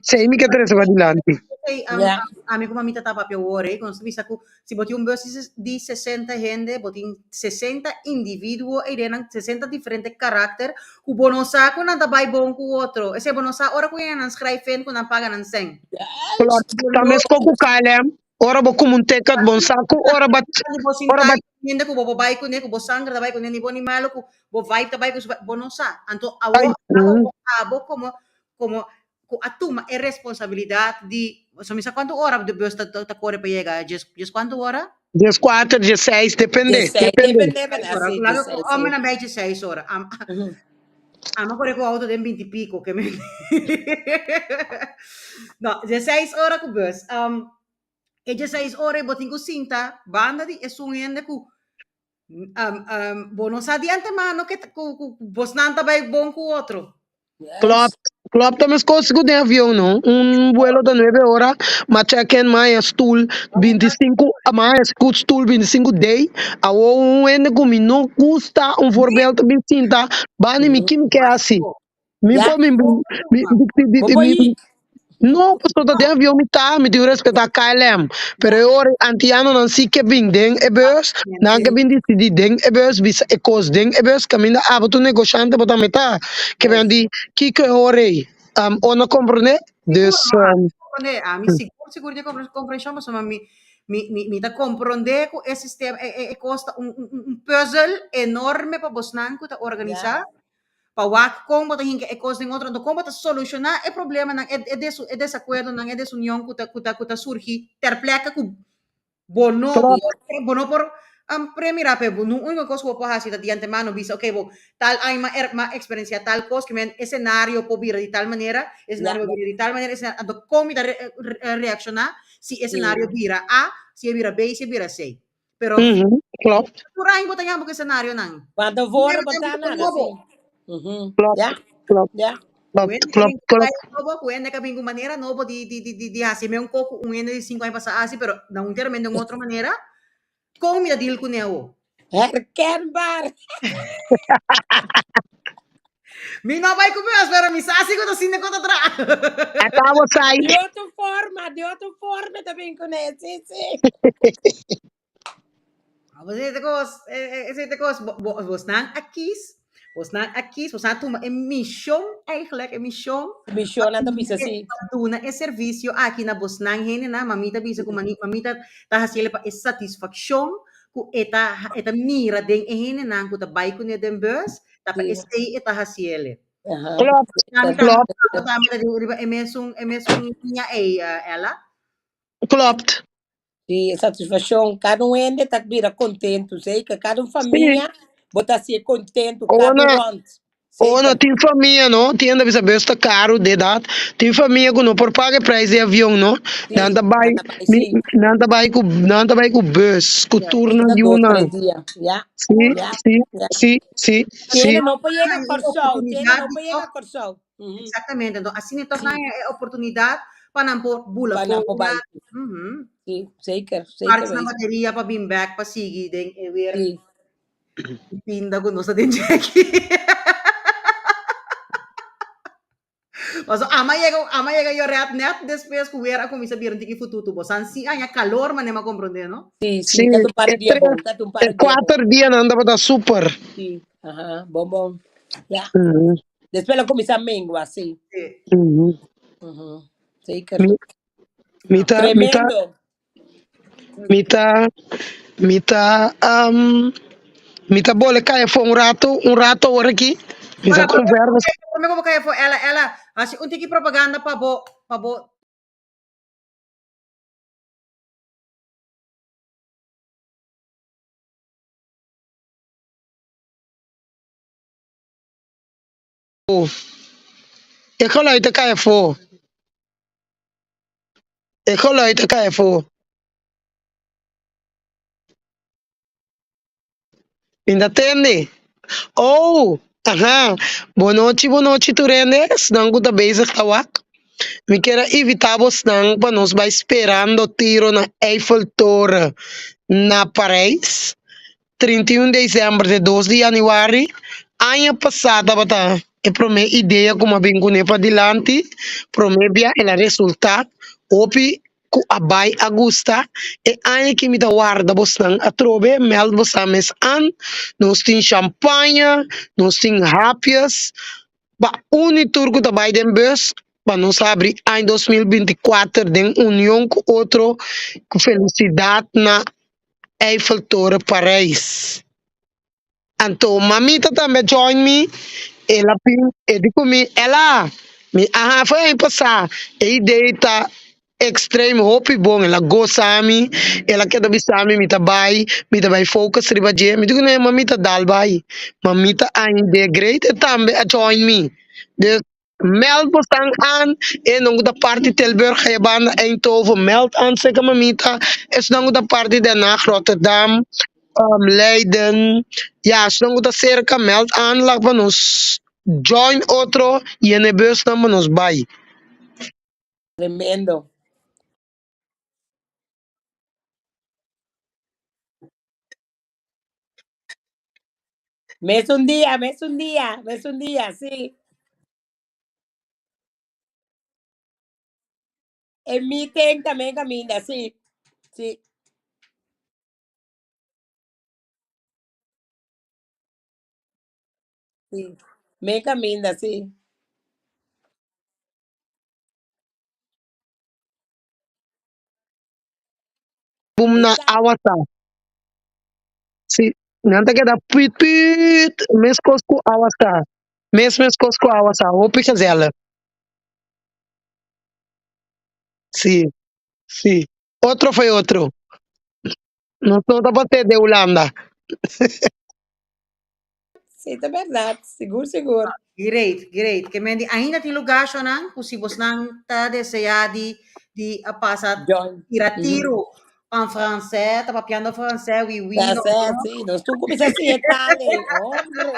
Speaker 3: Esei mi ke trese padilanti.
Speaker 2: Esei, ami ku mamita ta papia awor, eh, ku nos ta bisa ku si bo tin un bus di 60 hende, bo tin 60 individuo eidenan, 60 diferente karakter, ku bo no sa ku nan ta bai bon ku otro. Esei bo no sa ora ku nan schrijf in ku nan paga nan sèn.
Speaker 3: Klopt. Ta meskos ku KLM, Ora bo kume un ticket bon sa ku ora ba
Speaker 2: ora ba hende ku bo bo bai kuné ku bo sanger ta bai kuné ni bo ni malo ku bo vibe ta bai ku su vibe bo no sa anto awo abo abo komo komo ku a tuma e responsabilidat di so mi sa kuantu ora de bus ta ta kore pa yega djes djes kuantu ora?
Speaker 3: Djes kuater djes seis depende
Speaker 4: depende
Speaker 2: laga ku ome nan bai djes seis ora Amo kore ku auto den binti pico ke men. No, dieseis ora ku bus. Um, e dieseis ora bo tin ku sinta banda di esun hende ku um, um, bo no sa di antemano ke ku, ku bosnan ta bai bon ku otro.
Speaker 3: Klopt, klopt ta meskos ku den avion no. Un vuelo ta nuebe ora, ma check in maya stoel 25, maya stoel 25 day. Awo un hende ku mi no gusta, un voorbeeld ta bin sinta bani mi ki mi ke hasi? Mi por mi mi mi no pasobra ta den avion mi ta, mi tin ku respetá KLM. Pero e ora antianonan si ke bin den e bus, nan ke bin disidí den e bus, bisa e kos den e bus, kaminda abo tur negoshante bo tambe ta. Ke bin di kiko e ora ei? O no komprondé? Dus.
Speaker 2: Komprondé, ami sigur sigur di komprenshon pasobra mi mi mi mi ta komprondé ku e sistema e e kos ta un un pùzel enorme pa bosnan ku ta organisá pa wak kon bo ta hinka e kos den otro anto kon bo ta solushoná e problemanan e e desakuerdonan e desunion ku ta ku ta ku ta surgi ter pleka ku Bo no
Speaker 3: Klopt.
Speaker 2: por, bo no por um, premira pe, bo, no único kos ku bo por hasi ta di antemano bisa, okay, bo tal aña ma er, ma experiencia tal kos, ke men escenario por bira di tal manera, escenario por bira di tal manera, escenario, anto kon mi ta re, re, reacciona si escenario bira A, si e bira B, si e bira C. Pero
Speaker 3: Mhm, klopt.
Speaker 2: tur aña bo ta yama ku escenarionan.
Speaker 4: Van tevoren bota nada,
Speaker 2: Nobo.
Speaker 4: sí. Mhm.
Speaker 3: Klopt,
Speaker 4: Ja,
Speaker 3: klopt,
Speaker 4: ja.
Speaker 3: klopt, klopt, klopt.
Speaker 2: Nobo, ku hende ka bin ku manera nobo di di di di di hasi. Me un koko un hende di 5 aña pasa hasi, pero na un teramente un otro manera. Kon mi ta deal kuné awo?
Speaker 4: Herkenbaar.
Speaker 2: Mi no bai ku bus, pero mi sa si ku ta sinti ku ta tra.
Speaker 3: Acabo sai.
Speaker 4: Di otro forma, di otro forma ta bin kuné, sí, sí.
Speaker 2: Esei ta kos, esei ta kos, bosnan a kis, bosnan a kis, bosnan a tuma e mishon eigenlijk, e mishon.
Speaker 4: Mishon nan ta bisa si.
Speaker 2: Pa duna e servisio aki na bosnan hendenan, mami ta bisa ku mami ta hasiel pa e satisfakshon ku e ta e ta mira den e hendenan ku ta bai kuné den bus, ta pa esei e ta hasiel.
Speaker 3: Klopt, klopt.
Speaker 2: Tambe ta riba e mesun e mesun liña ei, Ella.
Speaker 3: Klopt.
Speaker 4: Sí, e satisfaccion. Cada un hende ta bira contento, zeker. Cada un familia, bo ta hacié contento, cada un
Speaker 3: Ona,
Speaker 4: rond.
Speaker 3: ona
Speaker 4: Zeker.
Speaker 3: tin famia, no? Tin hende bisa bus ta caro de dat. Tin famia cu no por paga e prijs di avion, no?
Speaker 4: Sí,
Speaker 3: Nan ta
Speaker 4: nan
Speaker 3: bai,
Speaker 4: ta bai,
Speaker 3: mi,
Speaker 4: sí.
Speaker 3: nan ta bai cu, nan ta bai cu bus, cu
Speaker 4: Ja,
Speaker 3: tur nan
Speaker 4: ta dos,
Speaker 3: yunan.
Speaker 4: tres dia. Ja,
Speaker 3: Sí,
Speaker 4: ja,
Speaker 3: sí,
Speaker 4: ja.
Speaker 3: sí, sí, sí.
Speaker 4: Tiene no por yega
Speaker 2: E
Speaker 4: Kòrsou, tiene
Speaker 2: oportunidad
Speaker 4: no
Speaker 2: di
Speaker 4: por yega
Speaker 2: toch
Speaker 4: Kòrsou. Mhm.
Speaker 2: Exactamente. Entonces, asina toch
Speaker 4: Sí.
Speaker 2: nan e oportunidad pa nan por bula
Speaker 4: Pa nan por
Speaker 2: fora.
Speaker 4: bai. Sí, zeker, zeker
Speaker 2: Parts na
Speaker 4: weten.
Speaker 2: bateria pa bin back pa sigui den e weer
Speaker 4: Sí.
Speaker 2: pinda ku nos ta den djeki. Paso ama yega, ama yega Joret net despues ku weer a kuminsá bira un tiki fututu. Bo san si aña kalor manera mi a komprondé, no?
Speaker 4: Sí,
Speaker 3: Sí,
Speaker 4: sí, ta un par
Speaker 3: e
Speaker 4: di dia
Speaker 3: tres,
Speaker 4: bon, ta un par
Speaker 3: e
Speaker 4: di dia bon.
Speaker 3: kuater dianan tabata super.
Speaker 4: Sí, aha, bon bon. Ja.
Speaker 3: Mhm,
Speaker 4: Despues lo kuminsá mengua, sí.
Speaker 2: Sí.
Speaker 3: mhm.
Speaker 4: Mhm, Zeker.
Speaker 3: Mi, mi ta, mi ta,
Speaker 4: Tremendo.
Speaker 3: mi ta, mi ta, um, mi ta bole kai afó un rato, un rato awor aki. Mi sa
Speaker 2: Ora, promé
Speaker 3: conversa.
Speaker 2: promé ku bo kai afó, Ella, Ella, hasi un tiki propaganda pa bo, pa bo
Speaker 3: E geluid ta kai afó. E geluid ta kai afó. Mi ta tende. Oh, aha. Bonochi, bonochi tur hende, esnan ku ta bezig ta wak. Mi kier a invitá bosnan pa nos bai Sperando Tiro na Eiffeltoren na Parijs. 31 december te 2 di januari aña pasá tabata e promé idea ku mi a bin kuné padilanti, promé bia el a resultá hopi ku a bai a gusta, e aña aki mi ta warda bosnan atrobe, mèld bosan mes an, nos tin shampaña, nos tin hapjes, pa uni tur ku ta bai den bus pa nos habri aña 2024 den union ku otro ku felisidat na Eiffeltoren Parijs. Anto mamita tambe a join mi, el a bin, e di ku mi, Ella, mi a hafa aña pasá, e idee ta extreme hopi bon, el a gosa mi, el a keda bisa mi, mi ta bai, mi ta bai focus riba dje, mi di ku ne, mamita dal bai, mamita a idee great, e tambe a join mi. Dus Meld bosnan aan, e nan ku ta parti Tilburg haya banda Eindhoven, meld aan seka mamita, esnan ku ta parti Den Haag, Rotterdam, Leiden, ya esnan ku ta serka meld aan lak pa nos join otro yena e busnan pa nos bai.
Speaker 4: Tremendo. Mes un dia, mes un dia, mes un dia, sí. E meeting también caminda, sí. Sí. Sí. Me caminda, sí.
Speaker 3: Boom na
Speaker 4: Exacto.
Speaker 3: awa sa. Si, nan ta keda püt püt, meskos ku awa sa. Mes meskos ku awa sa, hopi gezellig. Si, si. Otro foi otro. Nos no ta pas'é de Hulanda.
Speaker 4: Sí, ta berdad. Sigur, sigur.
Speaker 2: Great, great. Ke men di ainda tin lugar shonan ku si bosnan ta deseá di di a pasa
Speaker 4: Join.
Speaker 2: tira
Speaker 4: Mhm.
Speaker 2: tiro en francés, ta papiando francés, oui, oui, no,
Speaker 4: Francés,
Speaker 2: no.
Speaker 4: sí. Nos tur kuminsá siña e tal ei. Hombre.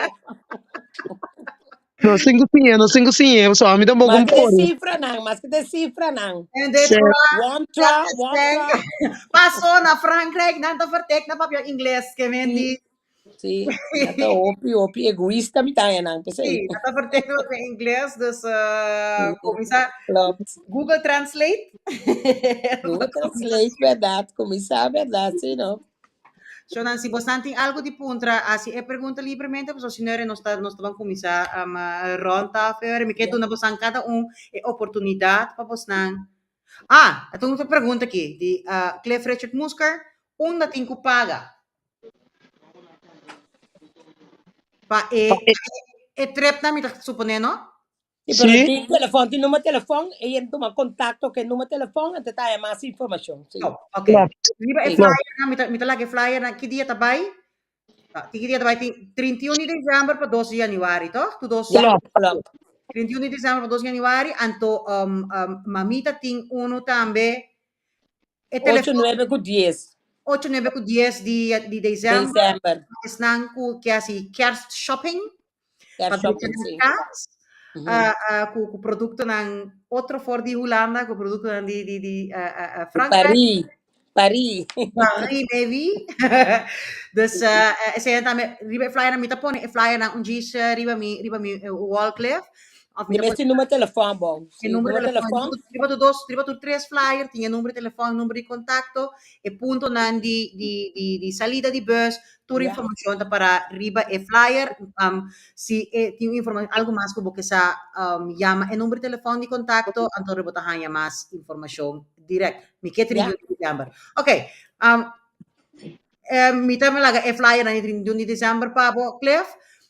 Speaker 3: Nos tin ku siñ'é, nos tin ku siñ'é, pasobra ami tampoco
Speaker 4: Maske
Speaker 3: por.
Speaker 4: e sifranan, maske e sifranan.
Speaker 2: En dit
Speaker 3: Sí.
Speaker 2: waar,
Speaker 4: One
Speaker 2: dat
Speaker 4: tra,
Speaker 2: is
Speaker 4: one
Speaker 2: denk.
Speaker 4: tra.
Speaker 2: Paso na Frankrijk, nan ta vertek na papia Ingles, ke men di.
Speaker 4: Sí, nan ta hopi, hopi egoïsta mi ta nan,
Speaker 2: Sí,
Speaker 4: p'esei.
Speaker 2: nan ta vertek na papia Ingles, dus uh, kuminsá
Speaker 4: Klopt.
Speaker 2: Google Translate.
Speaker 4: Google Translate, bèrdat, kuminsá, bèrdat, sí, no?
Speaker 2: Shonan, si bosnan tin algo di puntra, hasi e pregunta libremente, pasobra si no ere nos ta nos ta ban kuminsá um, rond tafel. Mi ke duna bosnan kada un e oportunidat pa bosnan. Ah, e tin un pregunta aki di uh, Cliff Richard Musker, unda tin ku paga? Pa e e trip nan mi ta suponé, no?
Speaker 4: Sí, pero
Speaker 3: Sí.
Speaker 4: tin telefòn, tin numero telefòn, e yen tuma kontakto ku e numero telefòn, anto ta haya mas informashon. Sí.
Speaker 2: Oh, ok.
Speaker 3: Klopt.
Speaker 2: Riba e
Speaker 4: Sí.
Speaker 3: Klopt.
Speaker 2: flyer nan, mi ta, mi ta laga e flyer nan, ki dia ta bai? Ah, ki dia ta bai? Tin 31 di december pa 2 di januari, toch? Tu dos,
Speaker 4: Ja,
Speaker 3: Klopt.
Speaker 4: klopt.
Speaker 2: 31 di december pa 2 di januari, anto um, um, mamita tin uno tambe. E
Speaker 4: 8,
Speaker 2: telefon
Speaker 4: 9 ku 10.
Speaker 2: 8, 9 ku 10 di, di december.
Speaker 4: December.
Speaker 2: Esnan ku ke hasi kerst shopping.
Speaker 4: Kerst
Speaker 2: Pa
Speaker 4: shopping,
Speaker 2: drecha
Speaker 4: sí.
Speaker 2: kas.
Speaker 4: Mhm.
Speaker 2: Uh, uh, ku, ku produktonan otro for di Hulanda, ku produktonan di, di, di uh, uh, uh, Frankrijk.
Speaker 4: Paris. Paris.
Speaker 2: Paris, maybe. Dus uh, esei tambe riba e flyer mi ta pone e flyer nan un djis riba mi riba mi wall cliff. Of mi
Speaker 4: Mi
Speaker 2: ta
Speaker 4: mester numero telefòn bon.
Speaker 2: E
Speaker 4: Sí,
Speaker 2: numero
Speaker 4: numero
Speaker 2: telefòn.
Speaker 4: telefòn.
Speaker 2: Riba tur dos, riba tur tres flyer tin e numero telefòn, numero di kontakto, e puntonan di di di di salida di bus, tur
Speaker 4: Ja.
Speaker 2: informashon ta para riba e flyer. Um, si e tin informa algo mas ku bo ke sa, um, yama e numero telefòn di kontakto, anto bo ta haña mas informashon direct. Mi ke
Speaker 4: Ja.
Speaker 2: 31 di december. Oké, um, eh, mi ta laga e flyer nan di 31 di december pa bo, Cliff.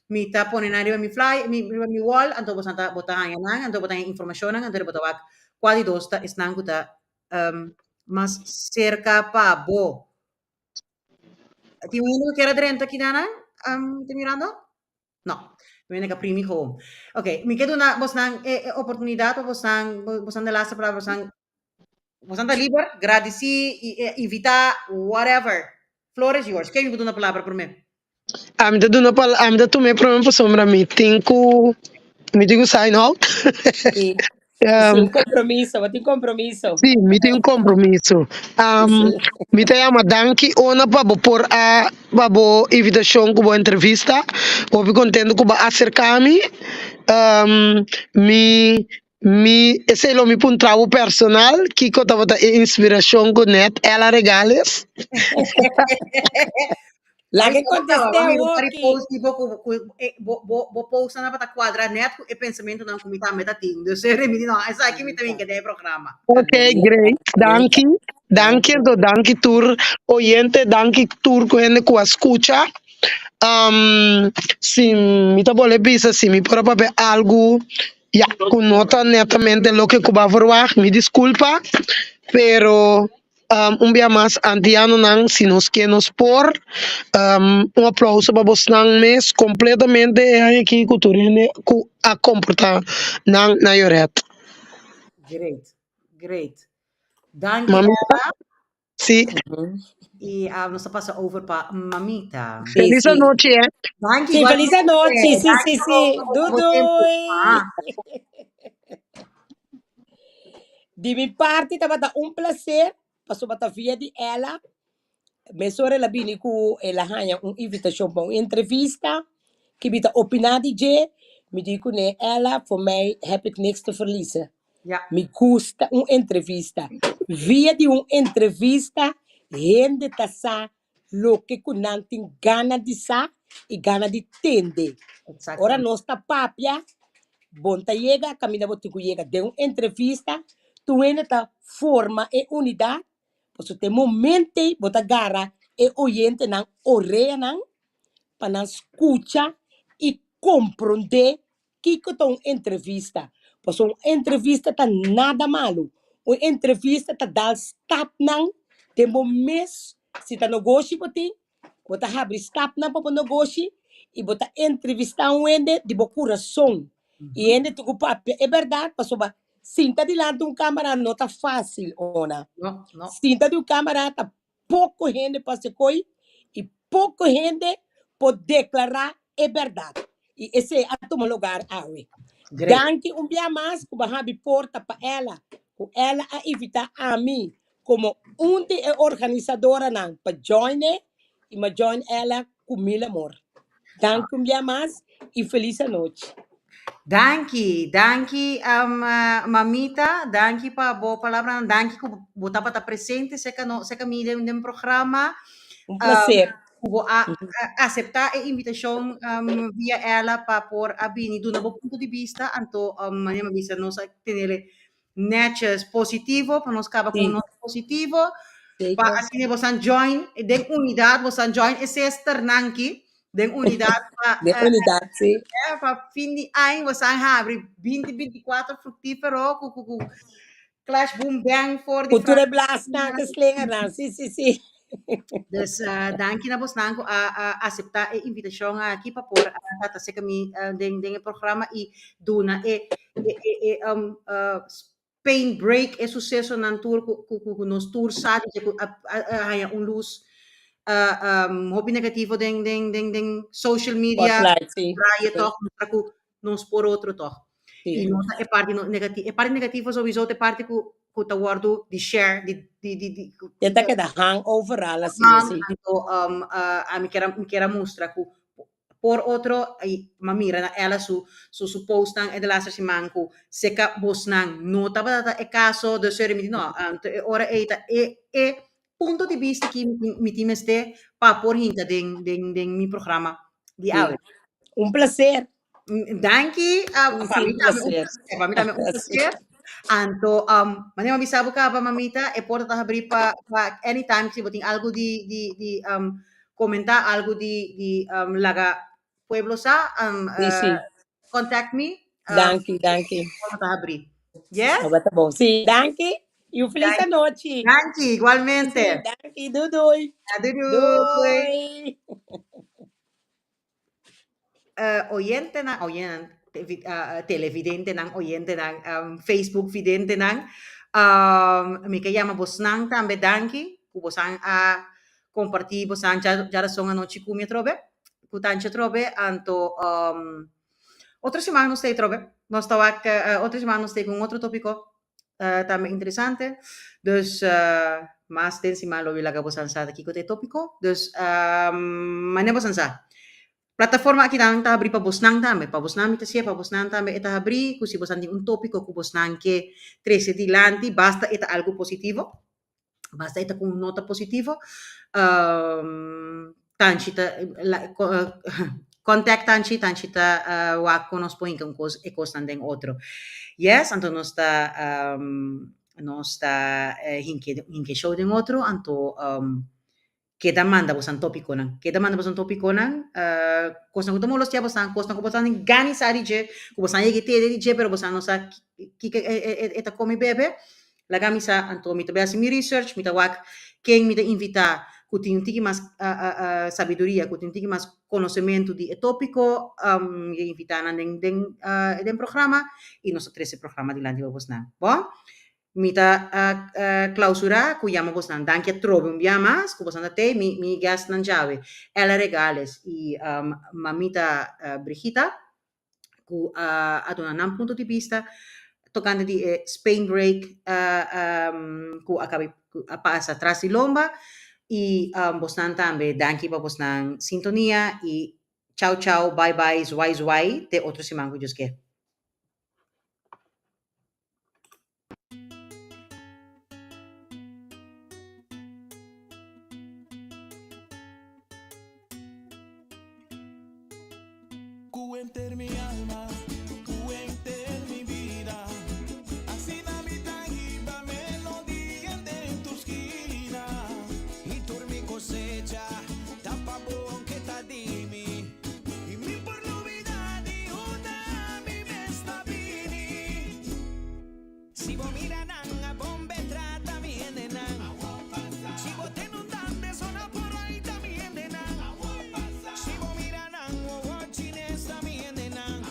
Speaker 2: Mi ta pone nan riba mi fly, mi, riba mi wall, anto bo ta bo ta haña nan, anto bo ta haña informashonnan, anto bo ta wak kua di dos ta esnan ku ta um, mas serka pa bo. Tin un ku kier a drenta aki nan, um, ta mirando? No, mi mende ka primi gewoon. Oké, mi ke duna bosnan e, e oportunidat pa bosnan, bosnan de laatste palabra, bosnan bosnan ta liber, gradisí, i, eh, invitá, whatever. Floor is yours. Ken mi por duna palabra promé?
Speaker 3: Ami ta duna pal ami ta tuma e prome pasobra mi tin ku mi tin ku sign out.
Speaker 4: Sí. Sí, un compromiso, bo tin compromiso.
Speaker 3: Sí, mi tin un compromiso. Um,
Speaker 4: Sí.
Speaker 3: mi ta yama danki Ona pa bo por a pa bo invitacion ku bo entrevista. Hopi contento ku bo a acerca mi. Um, mi Mi esei lo mi puntra bo personal, kiko tabata e inspiracion ku net Ella Regales?
Speaker 4: Laga e kontest'é
Speaker 2: Mami, bo pari
Speaker 4: awoki.
Speaker 2: post di bo ku ku e bo bo bo postnan tabata kuadra net ku e pensamentunan ku mi tambe ta tin. Dus e mi di no, esaki mi ta bin keda e programa.
Speaker 3: Ok, great. Danki. Danki anto danki tur oyente, danki tur ku hende ku a skucha. Um, si mi ta bole bisa si mi por a papia algu Ya, ku no ta netamente loke ku bo a verwagt, mi diskulpa, pero un bia mas antianonan, si nos ke nos por, un aplauso pa bosnan mes kompletamente e aña aki ku tur hende ku a komportá nan na Joret.
Speaker 2: Great, great. Danki
Speaker 3: Mamita.
Speaker 2: Ella.
Speaker 3: Sí.
Speaker 2: Y ah, nos ta pasa over pa mamita.
Speaker 4: Sí,
Speaker 3: Feliz
Speaker 4: sí.
Speaker 3: anochi, eh.
Speaker 2: Danki,
Speaker 4: Sí, feliz
Speaker 2: igualmente.
Speaker 4: anochi. Sí,
Speaker 2: Danki
Speaker 4: sí,
Speaker 2: pa
Speaker 4: sí.
Speaker 2: bo,
Speaker 4: Doei,
Speaker 2: bo tempo.
Speaker 4: doei.
Speaker 2: Ah.
Speaker 4: Di mi parti tabata un placer, pasobra ta via di ela, mesora el a bini ku el a haña un invitashon pa un entrevista, ki mi ta opiná di dje, mi di kuné, Ella, voor mij heb ik niks te verliezen.
Speaker 2: Ja.
Speaker 4: Mi gusta un entrevista. Via di un entrevista hende ta sa loke ku nan tin gana di sa i gana di tende. Ora
Speaker 2: Exactamente.
Speaker 4: nos ta papia, bon ta yega kaminda bo tin ku yega. Den un entrevista tur hende ta forma e unidat, pasobra te momento ei bo ta gara e oyentenan oreanan pa nan skucha i komprondé Kiko ta un entrevista? Pasobra un entrevista ta nada malu. Un entrevista ta dal stapnan den bo mes. Si ta nogoshi bo tin, bo ta habri stapnan pa bo nogoshi i bo ta entrevistá un hende di bo kurason. I hende tin ku papia e bèrdat pasobra sinta dilanti un kámara no ta fásil, Ona.
Speaker 2: No, no.
Speaker 4: Sinta di un kámara ta poko hende por hasi koi i poko hende por deklará e bèrdat. I esei a tuma lugar awe.
Speaker 2: Great.
Speaker 4: Danki un bia mas ku bo a habri porta pa Ella, ku Ella a invitá ami komo un di e organisadoranan pa join e i mi a join Ella ku mil amor. Danki un bia mas i felis anochi.
Speaker 2: Danki, danki um, mamita, danki pa bo palabranan, danki ku bo tabata presente serka no, serka mi den den programa.
Speaker 4: Un
Speaker 2: Um,
Speaker 4: placer.
Speaker 2: ku bo a, a acepta e invitacion um, via ela pa por a bini duna bo punto di bista, anto um, manera mi a bisa nos a tenele netjes positivo pa nos kaba ku
Speaker 4: Sí,
Speaker 2: un nota positivo pa
Speaker 4: zeker.
Speaker 2: asina bosan join den unidad bosan join e sesternan ki den unidad pa
Speaker 4: Den
Speaker 2: eh,
Speaker 4: unidad, sí.
Speaker 2: eh, pa fin di aña bosan habri 2024 fructífero ku ku ku clash boom bang for di
Speaker 4: Ku tur e blasnan ku slingernan, sí, sí, sí.
Speaker 2: Dus uh, danki na bosnan ku a, a acepta e invitacion aki pa por a tata seka mi uh, den den e programa i duna e e e, e um, uh, Spain break e sucesonan tur ku ku ku nos tur sa di ku a, a, a haña un luz uh, um, hopi negativo den den den den social media
Speaker 4: Spotlight, sí.
Speaker 2: draai
Speaker 4: Sí,
Speaker 2: toch mustra ku nos por otro toch.
Speaker 4: sí.
Speaker 2: I no ta e parti no negativo. E parti negativo sowieso ta e parti ku ku ta wòrdu di share di di di di ku
Speaker 4: Ya ta keda hang overal asina,
Speaker 2: hang
Speaker 4: sí.
Speaker 2: anto um, uh, ami kier a mi kier a mustra ku por otro i m'a mira na ela su su su postnan e de laatste siman ku seka bosnan no tabata ta e kaso dus sorry mi di no anto e ora ei ta e e punto di bista ki mi tin mi tin mester pa por hinka den den den mi programa di
Speaker 4: Sí.
Speaker 2: awe.
Speaker 4: Un placer.
Speaker 2: Danki,
Speaker 4: Sí,
Speaker 2: pa
Speaker 4: sí,
Speaker 2: mi
Speaker 4: un
Speaker 2: tambe un
Speaker 4: placer.
Speaker 2: placer, pa mi tambe un
Speaker 4: Sí.
Speaker 2: placer. Anto, um, manera mi bisa bo kaba, mamita, e porta ta habrí pa, pa anytime si bo tin algo di, di, di um, comenta, algo di, di um, laga pueblo sa, um,
Speaker 4: Sí, sí.
Speaker 2: contact me,
Speaker 4: Danki, danki.
Speaker 2: porta ta habrí. Yes?
Speaker 4: Tabata bon. Sí, danki y un feliz
Speaker 2: Danki,
Speaker 4: anochi.
Speaker 2: danki,
Speaker 4: Sí,
Speaker 2: igualmente.
Speaker 4: danki. Doei, doei.
Speaker 2: Doei, doei.
Speaker 4: Doei.
Speaker 2: Oyentenan, oyentenan, televidentenan, oyentenan, Facebook videntenan, mi ke yama bosnan tambe danki ku bosan a kompartí bosan djarason anochi ku mi atrobe, ku Tanchi atrobe, anto otro siman nos ta ei atrobe, nos ta wak otro siman nos ta ei ku un otro tópiko tambe interesante, dus mas den siman lo mi laga bosan sa kiko ta e tópiko, dus manera bosan sa. Plataforma akinan ta habrí pa bosnan tambe. Pa bosnan mi ta siña, pa bosnan tambe e ta habrí ku si bosan tin un tópiko ku bosnan ke trese dilanti, basta e ta algu positivo, basta e ta ku un nota positivo, Tanchi ta contact Tanchi, Tanchi ta wak kon nos por hinka un kos e kosnan den otro. Yes, anto nos ta nos ta hinka hinka e show den otro, anto Keda manda bosan tópikonan. Keda manda bosan tópikonan, kosnan ku ta molestia bosan, kosnan ku bosan tin gana di sa di dje, ku bosan yega tende di dje pero bosan no sa kiko e ta kome bebe. Laga mi sa, anto mi ta bai hasi mi research, mi ta wak ken mi ta invitá ku tin un tiki mas sabiduria, ku tin un tiki mas konosementu di e tópiko, mi ta invitá nan den den den programa i nos ta trese programa dilanti pa bosnan. Bon? Mi ta clausura cu yama bosnan danki atrobe un bia mas cu bosnan ta tey mi mi guestnan djawe Ella Regales y mamita Brigita cu a duna nan punto di bista tocante di e Spain break cu a cabe cu a pasa tras di lomba y bosnan tambe danki pa bosnan sintonia y chao chao bye bye zwai zwai te otro siman cu Dios ke.
Speaker 1: Ku henter mi alma, ku henter mi bida, asina mi ta hiba melodia den tur skina. I tur mi kosecha ta pa bo ke ta di mi. I mi por lubida di unda mi mes ta bini. Si bo mira nan a bon be trata mi hendenan. Si bo ten un dande zona por ai ta mi hendenan. Si bo mira nan wowo chines ta mi hendenan.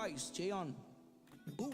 Speaker 1: Twice, Jeon. Boom.